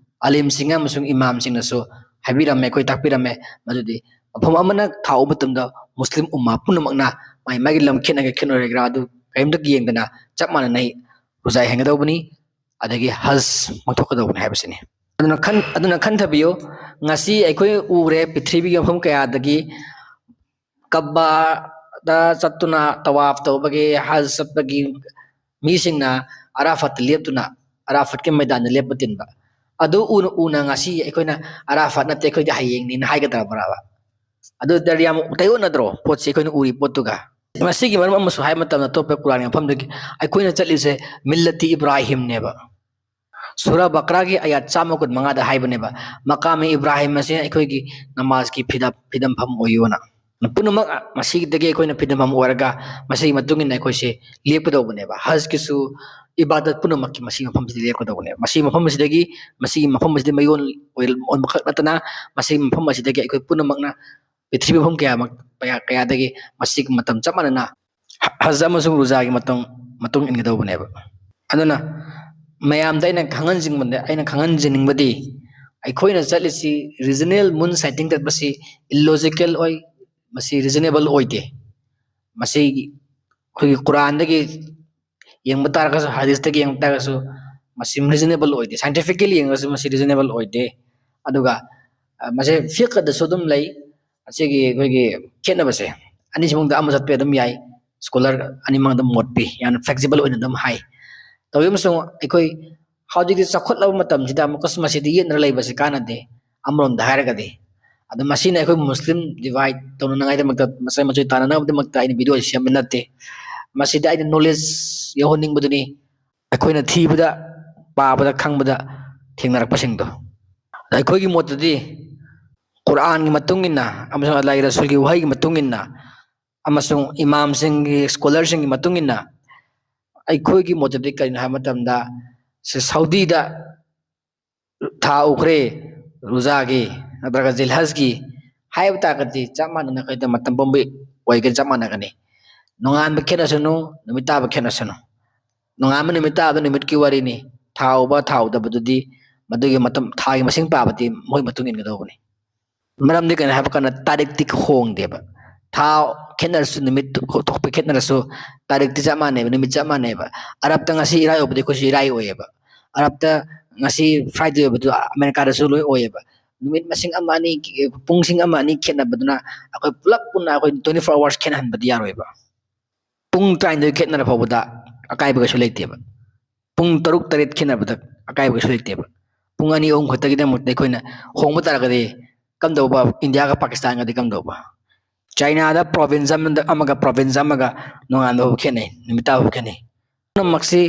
ꯑꯂꯤꯝꯁꯤꯡ ꯑꯃꯁꯨꯡ ꯏꯃꯥꯝꯁꯤꯡꯅꯁꯨ ꯍꯥꯏꯕꯤꯔꯝꯃꯦ, ꯑꯩꯈꯣꯏ ꯇꯥꯛꯄꯤꯔꯝꯃꯦ, ꯃꯗꯨꯗꯤ ꯃꯐꯝ ꯑꯃꯅ ꯊꯥ ꯎꯕ ꯃꯇꯝꯗ ꯃꯨꯁꯂꯤꯝ ꯎꯝꯃꯥ ꯄꯨꯝꯅꯃꯛꯅ ꯃꯥꯒꯤ ꯃꯥꯒꯤ ꯂꯝ ꯈꯦꯠꯅꯒꯦ ꯈꯦꯠꯅꯔꯣꯏꯒꯦꯔꯥ ꯑꯗꯨ ꯀꯔꯤꯝꯇ ꯌꯦꯡꯗꯅ ꯆꯞ ꯃꯥꯟꯅꯅ ꯔꯣꯖꯥ ꯍꯦꯟꯒꯗꯧꯕꯅꯤ, ꯑꯗꯒꯤ ꯍꯖ ꯄꯥꯡꯊꯣꯛꯀꯗꯧꯕꯅꯤ ꯍꯥꯏꯕꯁꯤꯅꯤ꯫ ꯑꯗꯨꯅ ꯈꯟ-, ꯑꯗꯨꯅ ꯈꯟꯊꯕꯤꯌꯨ, ꯉꯁꯤ ꯑꯩꯈꯣꯏ ꯎꯔꯦ ꯄ꯭ꯔꯤꯊꯤꯕꯤꯒꯤ ꯃꯐꯝ ꯀꯌꯥꯗꯒꯤ ꯀꯕꯥꯗ ꯆꯠꯇꯨꯅ ꯇꯋꯥꯐ ꯇꯧꯕꯒꯤ, ꯍꯖ ꯆꯠꯄꯒꯤ ꯃꯤꯁꯤꯡꯅ ꯑꯔꯥꯐꯥꯠꯇ ꯂꯦꯞꯇꯨꯅ ꯑꯔꯥꯐꯠꯀꯤ ꯃꯩꯗꯥꯟꯗ ꯂꯦꯞꯄ ꯇꯤꯟꯕ꯫ ꯑꯗꯨ ꯎꯅ ꯎꯅ ꯉꯁꯤ ꯑꯩꯈꯣꯏꯅ ꯑꯔꯥꯐꯠ ꯅꯠꯇꯦ, ꯑꯩꯈꯣꯏꯗꯤ ꯍꯌꯦꯡꯅꯤꯅ ꯍꯥꯏꯒꯗ꯭ꯔꯕ? ꯑꯗꯨꯗꯤ ꯌꯥꯝ ꯇꯥꯏꯑꯣꯟꯅꯗ꯭ꯔꯣ ꯄꯣꯠꯁꯤ ꯑꯩꯈꯣꯏꯅ ꯎꯔꯤ ꯄꯣꯠꯇꯨꯒ? ꯃꯁꯤꯒꯤ ꯃꯔꯝ ꯑꯃꯁꯨ ꯍꯥꯏꯕ ꯃꯇꯝꯗ ꯑꯇꯣꯞꯄ ꯀꯨꯔꯥꯟꯒꯤ ꯃꯐꯝꯗꯒꯤ ꯑꯩꯈꯣꯏꯅ ꯆꯠꯂꯤꯁꯦ ꯃꯤꯜꯂꯇꯤ ꯏꯕ꯭ꯔꯥꯍꯤꯝꯅꯦꯕ꯫ ꯁꯨꯔꯥ ꯕꯀ꯭ꯔꯥꯒꯤ ꯑꯌꯥꯠ ꯆꯥꯝꯃ ꯀꯨꯟ ꯃꯉꯥꯗ ꯍꯥꯏꯕꯅꯦꯕ, ꯃꯀꯥꯃꯤ ꯏꯕ꯭ꯔꯥꯍꯤꯝ ꯑꯁꯤ ꯑꯩꯈꯣꯏꯒꯤ ꯅꯃꯥꯖꯀꯤ ꯐꯤꯗꯝ, ꯐꯤꯗꯝꯐꯝ ꯑꯣꯏꯌꯨꯅ꯫ ꯄꯨꯝꯅꯃꯛ ꯃꯁꯤꯗꯒꯤ ꯑꯩꯈꯣꯏꯅ ꯐꯤꯗꯝꯐꯝ ꯑꯣꯏꯔꯒ ꯃꯁꯤꯒꯤ ꯃꯇꯨꯡ ꯏꯟꯅ ꯑꯩꯈꯣꯏꯁꯦ ꯂꯦꯞꯀꯗꯧꯕꯅꯦꯕ꯫ ꯍꯖꯀꯤꯁꯨ ꯏꯕꯥꯗꯠ ꯄꯨꯝꯅꯃꯛꯀꯤ ꯃꯁꯤꯒꯤ ꯃꯐꯝꯁꯤꯗ ꯂꯦꯞꯀꯗꯧꯕꯅꯦꯕ꯫ ꯃꯁꯤꯒꯤ ꯃꯐꯝ ꯑꯁꯤꯗꯒꯤ, ꯃꯁꯤꯒꯤ ꯃꯐꯝ ꯑꯁꯤꯗ ꯃꯌꯣꯟ ꯑꯣꯏ-, ꯑꯣꯟꯕꯈꯛ ꯅꯠꯇꯅ ꯃꯁꯤꯒꯤ ꯃꯐꯝ ꯑꯁꯤꯗꯒꯤ ꯑꯩꯈꯣꯏ ꯄꯨꯝꯅꯃꯛꯅ ꯄ꯭ꯔꯤꯊꯤꯕꯤ ꯃꯐꯝ ꯀꯌꯥꯃꯛ, ꯀꯌꯥ, ꯀꯌꯥꯗꯒꯤ ꯃꯁꯤꯒꯤ ꯃꯇꯝ ꯆꯞ ꯃꯥꯟꯅꯅ ꯍ-, ꯍꯖ ꯑꯃꯁꯨꯡ ꯔꯨꯖꯥꯒꯤ ꯃꯇꯨꯡ, ꯃꯇꯨꯡ ꯏꯟꯒꯗꯧꯕꯅꯦꯕ꯫ ꯑꯗꯨꯅ ꯃꯌꯥꯝꯗ ꯑꯩꯅ ꯈꯪꯍꯟꯖꯤꯟꯕꯗ-, ꯑꯩꯅ ꯈꯪꯍꯟꯖꯅꯤꯡꯕꯗꯤ ꯑꯩꯈꯣꯏꯅ ꯆꯠꯂꯤꯁꯤ regional moon sighting ꯆꯠꯄꯁꯤ illogical ꯑꯣꯏ, ꯃꯁꯤ reasonable ꯑꯣꯏꯗꯦ꯫ ꯃꯁꯤ ꯑꯩꯈꯣꯏꯒꯤ ꯀꯨꯔꯥꯟꯗꯒꯤ ꯌꯦꯡꯕ ꯇꯥꯔꯒꯁꯨ, ꯍꯗꯤꯁꯇꯒꯤ ꯌꯦꯡꯕ ꯇꯥꯔꯒꯁꯨ, ꯃꯁꯤ reasonable ꯑꯣꯏꯗꯦ꯫ Scientifically ꯌꯦꯡꯉꯒꯁꯨ ꯃꯁꯤ reasonable ꯑꯣꯏꯗꯦ꯫ ꯑꯗꯨꯒ, ꯑ, ꯃꯁꯤ ꯐꯤꯛꯍꯗꯁꯨ ꯑꯗꯨꯝ ꯂꯩ꯫ ꯑꯁꯤꯒꯤ ꯑꯩꯈꯣꯏꯒꯤ ꯈꯦꯠꯅꯕꯁꯦ, ꯑꯅꯤꯁꯤꯃꯛꯇ ꯑꯃ ꯆꯠꯄ ꯑꯗꯨꯝ ꯌꯥꯏ꯫ Scholar ꯑꯅꯤꯃꯛ ꯑꯗꯨꯝ ꯃꯣꯠ ꯄꯤ, ꯌꯥꯝꯅ flexible ꯑꯣꯏꯅ ꯑꯗꯨꯝ ꯍꯥꯏ꯫ ꯇꯧꯏ ꯑꯃꯁꯨꯡ ꯑꯩꯈꯣꯏ ꯍꯧꯖꯤꯛꯇꯤ ꯆꯥꯎꯈꯠꯂꯕ ꯃꯇꯝꯁꯤꯗ ꯑꯃꯨꯛꯀꯁꯨ ꯃꯁꯤꯗ ꯌꯦꯠꯅꯔ ꯂꯩꯕꯁꯤ ꯀꯥꯟꯅꯗꯦ꯫ ꯑꯃꯔꯣꯝꯗ ꯍꯥꯏꯔꯒꯗꯤ, ꯑꯗꯣ ꯃꯁꯤꯅ ꯑꯩꯈꯣꯏ ꯃꯨꯁꯂꯤꯝ divide ꯇꯧꯅꯅꯉꯥꯏꯗꯃꯛꯇ, ꯃꯆꯥ ꯃꯆꯨ ꯇꯥꯅꯅꯕꯒꯤꯗꯃꯛꯇ ꯑꯩꯅ video ꯁꯦꯝꯕ ꯅꯠꯇꯦ꯫ ꯃꯁꯤꯗ ꯑꯩꯅ knowledge ꯌꯧꯍꯟꯅꯤꯡꯕꯗꯨꯅꯤ꯫ ꯑꯩꯈꯣꯏꯅ ꯊꯤꯕꯗ, ꯄꯥꯕꯗ, ꯈꯪꯕꯗ ꯊꯦꯡꯅꯔꯛꯄꯁꯤꯡꯗꯣ꯫ ꯑꯩꯈꯣꯏꯒꯤ ꯃꯣꯠꯇꯗꯤ ꯀꯨꯔꯥꯟꯒꯤ ꯃꯇꯨꯡ ꯏꯟꯅ ꯑꯃꯁꯨꯡ ꯑꯜꯂꯥꯍꯒꯤ ꯔꯁꯨꯜꯒꯤ ꯋꯥꯍꯩꯒꯤ ꯃꯇꯨꯡ ꯏꯟꯅ ꯑꯃꯁꯨꯡ ꯏꯃꯥꯝꯁꯤꯡꯒꯤ, scholarꯁꯤꯡꯒꯤ ꯃꯇꯨꯡ ꯏꯟꯅ ꯑꯩꯈꯣꯏꯒꯤ ꯃꯣꯠꯇꯗꯤ ꯀꯔꯤꯅꯣ ꯍꯥꯏꯕ ꯃꯇꯝꯗ, ꯁꯤ ꯁꯥꯎꯗꯤꯗ ꯊꯥ ꯎꯈ꯭ꯔꯦ ꯔꯨꯖꯥꯒꯤ ꯅꯠꯇ꯭ꯔꯒ ꯖꯤꯜꯍꯖꯒꯤ ꯍꯥꯏꯕ ꯇꯥꯔꯒꯗꯤ ꯆꯞ ꯃꯥꯟꯅꯅ ꯑꯩꯈꯣꯏꯗ ꯃꯇꯝ ꯄꯨꯝꯕ ꯑꯣꯏꯒꯅꯤ, ꯆꯞ ꯃꯥꯟꯅꯒꯅꯤ꯫ ꯅꯣꯡꯉꯥꯟꯕ ꯈꯦꯠꯅꯁꯅꯨ, ꯅꯨꯃꯤꯠ ꯇꯥꯕ ꯈꯦꯠꯅꯁꯅꯨ꯫ ꯅꯣꯡꯉꯥꯟꯕ ꯅꯨꯃꯤꯠ ꯇꯥꯕꯗ ꯅꯨꯃꯤꯠꯀꯤ ꯋꯥꯔꯤꯅꯤ꯫ ꯊꯥ ꯎꯕ, ꯊꯥ ꯎꯗꯕꯗꯨꯗꯤ ꯃꯗꯨꯒꯤ ꯃꯇꯝ, ꯊꯥꯒꯤ ꯃꯁꯤꯡ ꯄꯥꯕꯗꯤ ꯃꯈꯣꯏ ꯃꯇꯨꯡ ꯏꯟꯒꯗꯧꯕꯅꯤ꯫ ꯃꯔꯝꯗꯤ ꯀꯩꯅꯣ ꯍꯥꯏꯕ ꯀꯥꯟꯗ ꯇꯥꯔꯤꯛꯇꯤ ꯍꯣꯡꯗꯦꯕ꯫ ꯊꯥ ꯈꯦꯠꯅꯔꯁꯨ, ꯅꯨꯃꯤꯠ ꯊꯣꯛꯄ ꯈꯦꯠꯅꯔꯁꯨ ꯇꯥꯔꯤꯛꯇꯤ ꯆꯞ ꯃꯥꯟꯅꯩꯕ, ꯅꯨꯃꯤꯠ ꯆꯞ ꯃꯥꯟꯅꯩꯕ꯫ ꯑꯔꯕꯇ ꯉꯁꯤ ꯏꯔꯥꯏ ꯑꯣꯏꯕꯗꯤ ꯑꯩꯈꯣꯏꯁꯨ ꯏꯔꯥꯏ ꯑꯣꯏꯌꯦꯕ꯫ ꯑꯔꯕꯇ ꯉꯁꯤ Friday ꯑꯣꯏꯕꯗꯨ ꯑꯃꯦꯔꯤꯀꯥꯗꯁꯨ ꯂꯣꯏ ꯑꯣꯏꯌꯦꯕ꯫ ꯅꯨꯃꯤꯠ ꯃꯁꯤꯡ ꯑꯃ ꯑꯅꯤ, ꯄꯨꯡꯁꯤꯡ ꯑꯃ ꯑꯅꯤ ꯈꯦꯠꯅꯕꯗꯨꯅ ꯑꯩꯈꯣꯏ ꯄꯨꯂꯞ ꯄꯨꯟꯅ ꯑꯩꯈꯣꯏ twenty four hours ꯈꯦꯠꯅꯍꯟꯕꯗꯤ ꯌꯥꯔꯣꯏꯕ꯫ ꯄꯨꯡ ꯇꯔꯥꯅꯤꯊꯣꯏ ꯈꯦꯠꯅꯔ ꯐꯥꯎꯕꯗ ꯑꯀꯥꯏꯕ ꯀꯩꯁꯨ ꯂꯩꯇꯦꯕ꯫ ꯄꯨꯡ ꯇꯔꯨꯛ ꯇꯔꯦꯠ ꯈꯦꯠꯅꯕꯗ ꯑꯀꯥꯏꯕ ꯀꯩꯁꯨ ꯂꯩꯇꯦꯕ꯫ ꯄꯨꯡ ꯑꯅꯤ ꯑꯍꯨꯝ ꯈꯛꯇꯒꯤꯗꯃꯛꯇ ꯑꯩꯈꯣꯏꯅ ꯍꯣꯡꯕ ꯇꯥꯔꯒꯗꯤ ꯀꯝꯗꯧꯕ? ꯏꯟꯗꯤꯌꯥꯒ ꯄꯥꯀꯤꯁꯇꯥꯟꯒꯗꯤ ꯀꯝꯗꯧꯕ? ꯆꯥꯏꯅꯥꯗ ꯄ꯭ꯔꯣꯚꯤꯟꯁ ꯑꯃꯗ ꯑꯃꯒ ꯄ꯭ꯔꯣꯚꯤꯟꯁ ꯑꯃꯒ ꯅꯣꯡꯉꯥꯟꯕ ꯐꯥꯎ ꯈꯦꯠꯅꯩ, ꯅꯨꯃꯤꯠ ꯇꯥꯕ ꯐꯥꯎ ꯈꯦꯠꯅꯩ꯫ ꯄꯨꯝꯅꯃꯛꯁꯤ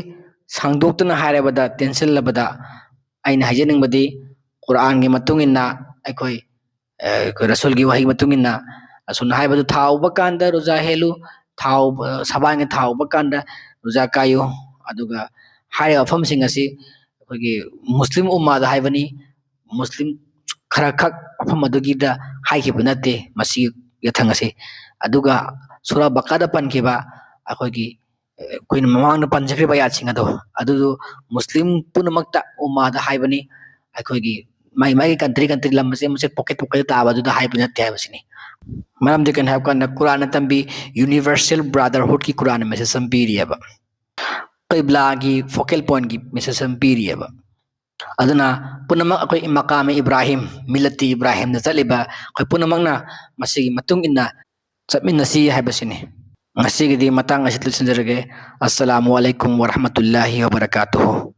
ꯁꯥꯡꯗꯣꯛꯇꯨꯅ ꯍꯥꯏꯔꯕꯗ, ꯇꯦꯟꯁꯤꯜꯂꯕꯗ, ꯑꯩꯅ ꯍꯥꯏꯖꯅꯤꯡꯕꯗꯤ ꯀꯨꯔꯥꯟꯒꯤ ꯃꯇꯨꯡ ꯏꯟꯅ ꯑꯩꯈꯣꯏ, ꯑ, ꯑꯩꯈꯣꯏ ꯔꯁꯨꯜꯒꯤ ꯋꯥꯍꯩ ꯃꯇꯨꯡ ꯏꯟꯅ ꯔꯁꯨꯜꯅ ꯍꯥꯏꯕꯗꯨ, "ꯊꯥꯎ ꯎꯕ ꯀꯥꯟꯗ ꯔꯣꯖꯥ ꯍꯦꯜꯂꯨ, ꯊꯥꯎ, ꯑ, ꯁꯕꯥꯟꯒꯤ ꯊꯥꯎ ꯎꯕ ꯀꯥꯟꯗ ꯔꯣꯖꯥ ꯀꯥꯏꯌꯨ"꯫ ꯑꯗꯨꯒ ꯍꯥꯏꯔꯤꯕ ꯋꯥꯐꯝꯁꯤꯡ ꯑꯁꯤ ꯑꯩꯈꯣꯏꯒꯤ ꯃꯨꯁꯂꯤꯝ ꯎꯝꯃꯥꯗ ꯍꯥꯏꯕꯅꯤ, ꯃꯨꯁꯂꯤꯝ ꯈꯔꯈꯛ ꯃꯐꯝ ꯑꯗꯨꯒꯤꯗ ꯍꯥꯏꯈꯤꯕ ꯅꯠꯇꯦ ꯃꯁꯤꯒꯤ ꯌꯥꯊꯪ ꯑꯁꯤ꯫ ꯑꯗꯨꯒ ꯁꯨꯔꯥ ꯕꯀꯥꯗ ꯄꯟꯈꯤꯕ ꯑꯩꯈꯣꯏꯒꯤ, ꯑ, ꯑꯩꯈꯣꯏꯅ ꯃꯃꯥꯡꯗ ꯄꯟꯖꯈ꯭ꯔꯤꯕ ꯑꯥꯌꯥꯠꯁꯤꯡ ꯑꯗꯣ, ꯑꯗꯨꯗꯨ ꯃꯨꯁꯂꯤꯝ ꯄꯨꯝꯅꯃꯛꯇ ꯎꯝꯃꯥꯗ ꯍꯥꯏꯕꯅꯤ꯫ ꯑꯩꯈꯣꯏꯒꯤ ꯃꯥꯒꯤ ꯃꯥꯒꯤ country country, ꯂꯝ ꯃꯆꯦꯠ ꯃꯆꯦꯠ, pocket pocket ꯇꯥꯕ ꯑꯗꯨꯗ ꯍꯥꯏꯕ ꯅꯠꯇꯦ ꯍꯥꯏꯕꯁꯤꯅꯤ꯫ ꯃꯔꯝꯗꯤ ꯀꯩꯅꯣ ꯍꯥꯏꯕ ꯀꯥꯟꯗ ꯀꯨꯔꯥꯟꯅ ꯇꯝꯕꯤ universal brotherhoodꯀꯤ ꯀꯨꯔꯥꯟꯅ message ꯑꯃ ꯄꯤꯔꯤꯑꯕ꯫ ꯀꯩꯕ꯭ꯂꯥꯒꯤ focal pointꯀꯤ message ꯑꯃ ꯄꯤꯔꯤꯑꯕ꯫ ꯑꯗꯨꯅ ꯄꯨꯝꯅꯃꯛ ꯑꯩꯈꯣꯏ ꯃꯀꯥꯝ ꯏꯕ꯭ꯔꯥꯍꯤꯝ, ꯃꯤꯂꯠꯇꯤ ꯏꯕ꯭ꯔꯥꯍꯤꯝꯗ ꯆꯠꯂꯤꯕ ꯑꯩꯈꯣꯏ ꯄꯨꯝꯅꯃꯛꯅ ꯃꯁꯤꯒꯤ ꯃꯇꯨꯡ ꯏꯟꯅ ꯆꯠꯃꯤꯟꯅꯁꯤ ꯍꯥꯏꯕꯁꯤꯅꯤ꯫ ꯉꯁꯤꯒꯤꯗꯤ ꯃꯇꯥꯡ ꯑꯁꯤꯗ ꯂꯣꯏꯁꯤꯟꯖꯔꯒꯦ꯫ ꯑꯁꯁꯂꯥꯃꯨ ꯑꯂꯩꯀꯨꯝ ꯋꯔꯍꯃꯇꯨꯜꯂꯥꯍꯤ ꯋꯕꯔꯀꯥꯇꯨꯍꯨ꯫